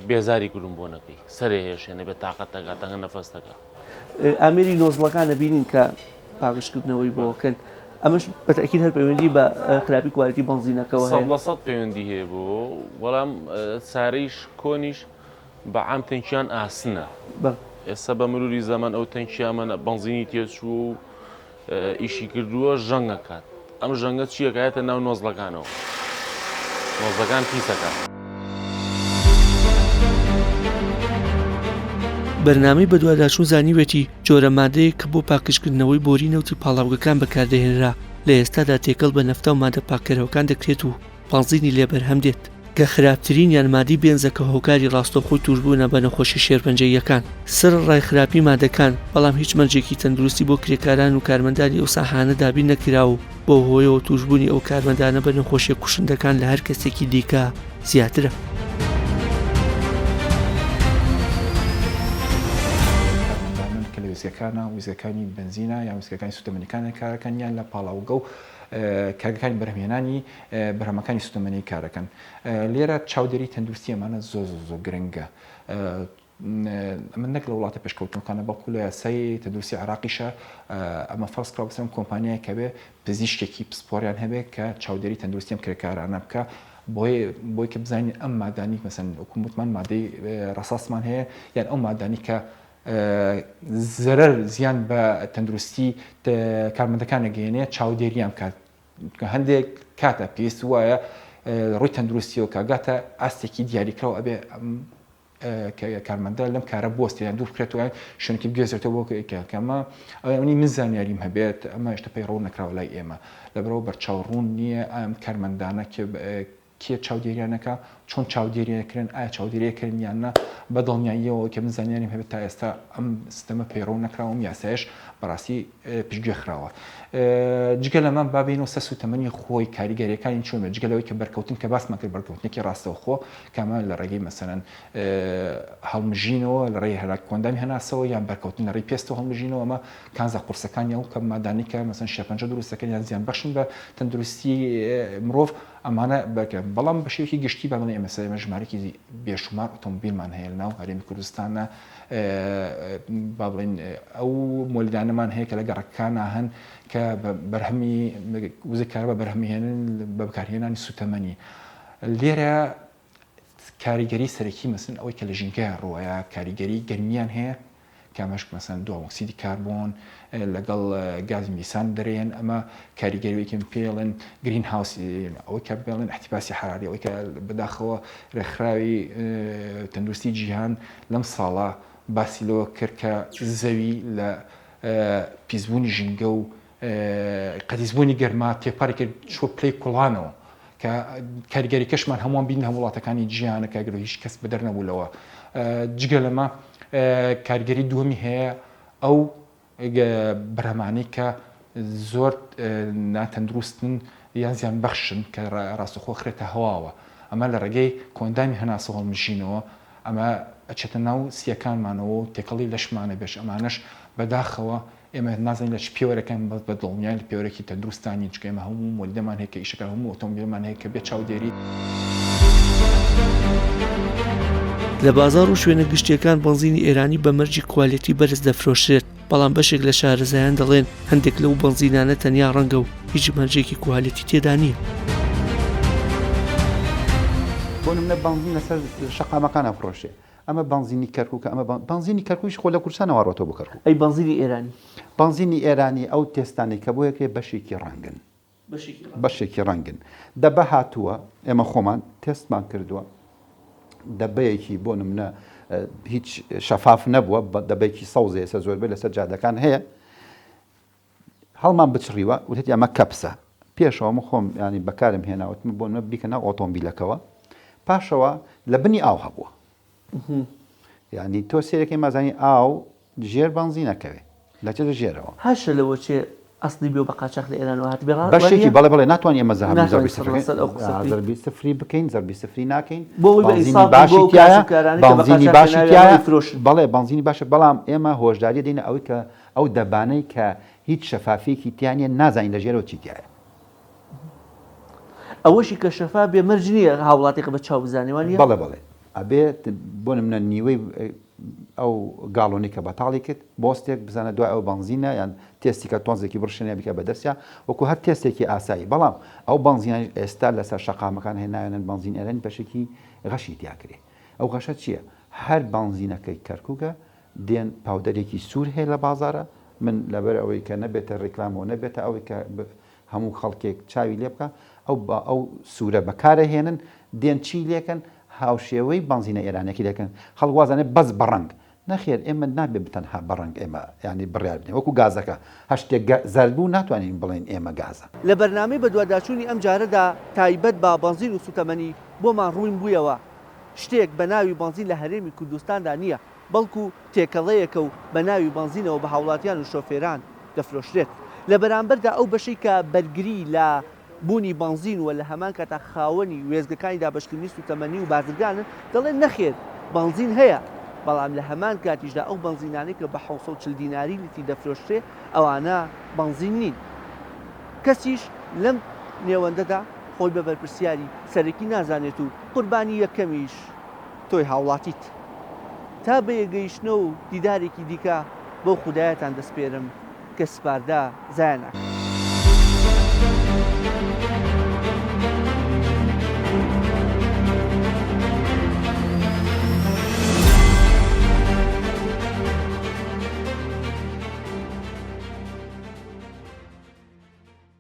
Speaker 4: بێزاری کردوم بۆنەکەی سەرێ هێشێنێ بێ تاقەت دەکا تەنگە نەفەس دەکا.
Speaker 1: ئامێری نۆزڵەکان ئەبینین کە پاکژکردنەوەی بۆ کەن ئەمەش بە تەئکید هەر پەیوەندی بە خراپی کوالێتی بەنزینەکەوە هەیە.
Speaker 4: 100% پەیوەندی هەیە بۆ بەڵام سارەیش کۆنیش بە عام تەنکیان ئاسنە ئێستا بە مروری زەمەن ئەو تەنکیامەنە بەنزینی تێچوو و ئیشی کردووە ژەنگ ئەکات ئەم ژەنگە چیە کایەتە ناو نۆزڵەکانەوە نۆزڵەکان پیسەکات.
Speaker 1: بەرنامەی بەدواداچوون زانیویەتی، جۆرە مادەیەک کە بۆ پاکژکردنەوەی بۆری نەوتی پاڵاوگەکان بەکاردەهێنرا، لە ئێستادا تێکەڵ بە نەفتا و مادە پاککەرەوەکان دەکرێت و بەنزینی لێ بەرهەم دێت، کە خراپترینیان مادەی بێنزە کە هۆکاری ڕاستەوخۆی تووشبوونە بە نەخۆشیە شێرپەنجەییەکان. سەرەڕای خراپی مادەکان، بەڵام هیچ مەرجێکی تەندروستی بۆ کرێکاران و کارمەندانی ئەو ساحانە دابین نەکرا و بەو هۆیەوە تووشبوونی ئەو کارمەندانە بە نەخۆشیە کوشندەکان لە هەر کەسێکی دیکە زیاترە.
Speaker 3: کارمەندانن کە لە وێستگەکانە، وێستگەکانی بەنزینە یان وێستگەکانی سوتەمەنیەکانە کارەکەن یان لە پاڵاوگە و کارگەکانی بەرهەمهێنانی بەرهەمەکانی سوتەمەنی کارەکەن لێرە چاودێری تەندروستی ئەمانە زۆر زۆر زۆر گرنگە ئەمە نەک لە وڵاتە پێشکەوتوەکانە بەڵکو لە یاسای تەندروستی عێراقیشە ئەمە فەرز کراوە بەسەر کۆمپانیای کە بێ پزیشکێکی پسپۆریان هەبێ کە چاودێری تەندروستی ئەم کرێکارانە بکە بۆی بۆی کە بزانین ئەم مادانی مەسەن وەکو وتمان مادەی ڕەساسمان هەیە یان ئەو مادانی کە زەرەر زیان بە تەندروستی کارمەندەکان نەگەیەنێ چاودێریان بکات هەندێک کاتە پێویست وایە ڕووی تەندروستیەوە کە گاتە ئاستێکی دیاریکراو ئەبێ کارمەندە لەم کارە بوەستێ یان دوور بخرێتەوە شوێنێکی بگوێزرێتەوە بۆ کەمە ئەوەی من زانیاریم هەبێت ئەمە هێشتا پەیڕەو نەکراوە لای ئێمە لەبەرەوە بەرچاو ڕوون نییە ئەم کارمەندانە کە. کێ چاودێریان ئەکا، چۆن چاودێری ئەکرێن، ئایا چاودێری ئەکرێن یان نا، بە دڵنیاییەوە ئەوەی کە من زانیاریم هەبێت تا ئێستا ئەم سیستەمە پەیڕەو نەکراوە، ئەم یاسایەش بەڕاستی پشتگوێ خراوە. جگە لەمە با بێینەوە سەر سووتەمەنی خۆی، کاریگەرییەکانی چۆن بێت، جگە لەوەی کە بەرکەوتن کە باسمان کرد بەرکەوتنێکی ڕاستەوخۆ کە ئەمە لە ڕێگەی مەسەلەن هەڵمژینەوە لە ڕێی هەلاک کۆئەندامی هەناسەوە یان بەرکەوتن لە ڕێی پێستەوە هەڵمژینەوە ئەمە کانزا قورسەکان یان ئەو مادانەی کە مەسەلەن شێرپەنجە دروست دەکەن یان زیانبەخشن بە تەندروستی مرۆڤ ئەمانە بەرکەن بەڵام بە شێوەیەکی گشتی با بڵێین ئێمە ئێمە ژمارەیەکی بێشومار ئۆتۆمبیلمان هەیە لەناو هەرێمی کوردستانە با بڵێین ئەو مۆلیدانەمان هەیە کە لە گەڕەکەکانا هەن کە بەرهەمی وزەی کارەبا بەرهەمهێنن بە بەکارهێنانی سوتەمەنی لێرە کاریگەری سەرەکی مەسن ئەوەی کە لە ژینگەیان ڕووەیە کاریگەری گەرمیان هەیە کە ئەمەش مەسەن دووەم ئۆکسیدی کاربۆن لەگەڵ گازی میسان دەرێن ئەمە کاریگەریەکەم پێڵێن greenhouse ئەوەی کە بێڵێن احتباسی حراری ئەوەی کە بەداخەوە ڕێکخراوی تەندروستی جیهان لەم ساڵە باسی لەوە کرد کە زەوی لە پیسبوونی ژینگە و قەتیسبوونی گەرما تێپەڕی کرد چوە پلەی کوڵانەوە کە کاریگەریکەشمان هەمووان بین هەموو وڵاتەکانی جیهانە کە گەر هیچ کەس بەدەر نەبوو لەوە جگە لەمە کاریگەری دووەمی هەیە ئەو بەرهەمانەی کە زۆر ناتەندروستن یان زیان بەخشن کە ڕاستەخۆ خرێتە هەواوە ئەمە لە ڕێگەی کۆندامی هەناسە هەڵمژینەوە ئەمە ئەچێتە ناو سیەکانمانەوە و تێکەڵی لەشمانە بێش ئەمانەش بەداخەوە ئێمە نازانین لە چ پێوەرەکان بەس بە دڵنیاین لە پێوەرێکی تەندروستان نین چونکە ئێمە هەموو مۆلیدەمان هەیە کە ئیشەکە هەموو ئۆتۆمبیلمان هەیە کە بێ چاودێری.
Speaker 1: لە بازاڕ و شوێنە گشتییەکان بەنزینی ئێرانی بە مەرجی کوالێتی بەرز دەفرۆشرێت، بەڵام بەشێک لە شارەزایان دەڵێن هەندێک لەو بەنزینانە تەنیا ڕەنگە و هیچ مەرجێکی کوالێتی تێدا نییە.
Speaker 2: بۆ نمونە بەنزین لەسەر شەقامەکان ئەفرۆشێ ئەمە بەنزینی کەرکوکە ئەمە بەنزینی کەرکوکیش خۆ لە کوردستانەوە ڕۆتەوە بۆ کەرکوک.
Speaker 1: ئەی بەنزینی ئێرانی؟
Speaker 2: بەنزینی ئێرانی ئەو تێستانەی کە بۆ ئەکرێ بەشێکی ڕەنگن. بەشێکی ڕەنگن. دەبە هاتووە ئێمە خۆمان تێستمان کردووە دەبەیەکی بۆ نمونە هیچ شەفاف نەبووە دەبەیەکی سەوزە ئێستا زۆربەی لەسەر جادەکان هەیە هەڵمان بچڕیوە وتێتی ئەمە کەپسە پێشەوە من خۆم ینی بەکارم هێنا وتم بۆ نمە بیکە ناو ئۆتۆمبیلەکەوە پاشەوە لە بنی ئاو هەبووە یعنی تۆ سێرەکەی مازانی ئاو ژێر بەنزینەکەوێ لەچێتە ژێرەوە
Speaker 1: هاشە لەوە چێ ئەسلی بێ و بە قاچاخ لە ئێرانەوە هاتبێ ڕا
Speaker 2: بەشێکی بەڵێ بەڵێ ناتوانین ئێمە زەهەب
Speaker 1: ناتوانین
Speaker 2: زەربی
Speaker 1: سەد
Speaker 2: سفرەکەین
Speaker 1: لەسەد ئەو قسە بکەین.
Speaker 2: زەربی سفری بکەین زەربی سفری ناکەین
Speaker 1: بۆ ئەوەی بە
Speaker 2: بەنزینی
Speaker 1: ئینساف بین بۆ
Speaker 2: باشی
Speaker 1: ئەو
Speaker 2: تیایە
Speaker 1: کاسبکارانەی کە بە
Speaker 2: بەنزینی
Speaker 1: قاچاخ
Speaker 2: باشی
Speaker 1: هێناویانەوە
Speaker 2: تیایە
Speaker 1: ئەیفرۆشن.
Speaker 2: بەڵێ بەنزینی باشە بەڵام ئێمە هۆشداری دەینە ئەوەی کە ئەو دەبانەی کە هیچ شەفافیەکی تیا نیە نازانین لە ژێرەوە چی تیایە.
Speaker 1: ئەوەشی کە شەفاف بێ مەرج نیە هاوڵاتیەکە بە چاو بزانێ وانیە؟
Speaker 2: بەڵێ بەڵێ ئەبێ بۆ نمونە نیوەی ئەو گاڵۆنەی کە بەتاڵی کرد بۆستێک بزانە دوای ئەو بەنزینە یان تێستی کە تۆنزێکی بڕشێنە بیکە بە دەستیا وەکو هەر تێستێکی ئاسایی بەڵام ئەو بەنزینانەی ئێستا لەسەر شەقامەکان هەیە ناوێنن بەنزین ئێرانی بەشێکی غەشی تیا کرێ ئەو غەشە چییە هەر بەنزینەکەی کەرکوکە دێن پاودەرێکی سوور هەیە لە بازارە من لەبەر ئەوەی کە نەبێتە ڕیکلام و نەبێتە ئەوەی کە هەموو خەڵکێک چاوی لێ بکا ئەو ئەو سوورە بەکارەهێنن دێن چی لێکەن هاوشێوەی بەنزینە ئێرانیەکەی لێکەن خەڵک وازانێ بەس بە ڕەنگ نەخێر ئێمە نابێ بتەنها بە ڕەنگ ئێمە یانی بڕیار بدەین وەکو گازەکە هەر شتێک زەرد بوو ناتوانین بڵێین ئێمە گازە.
Speaker 1: لە بەرنامەی بەدواداچوونی ئەمجارەدا تایبەت بە بەنزین و سوتەمەنی بۆمان ڕوون بوویەوە شتێک بە ناوی بەنزین لە هەرێمی کوردستاندا نییە، بەڵکو تێکەڵەیەکە و بە ناوی بەنزینەوە بە هاوڵاتیان و شۆفێران دەفرۆشرێت. لە بەرامبەردا ئەو بەشەی کە بەرگری لە بوونی بەنزین و لە هەمان کاتا خاوەنی وێستگەکانی دابەشکردنی سوتەمەنی و بازرگانن دەڵێن نەخێر بەنزین هەیە، بەڵام لە هەمان کاتیشدا ئەو بەنزینانەی کە بە 740 دیناری لیتری دەفرۆشرێ ئەوانە بەنزین نین. کەسیش لەم نێوەندەدا خۆی بە بەرپرسیاری سەرەکی نازانێت و قوربانی یەکەمیش تۆی هاوڵاتیت. تا بەیەکگەیشتنە و دیدارێکی دیکە بەو خودایەتان دەسپێرم کە سپاردە زایە ناکات.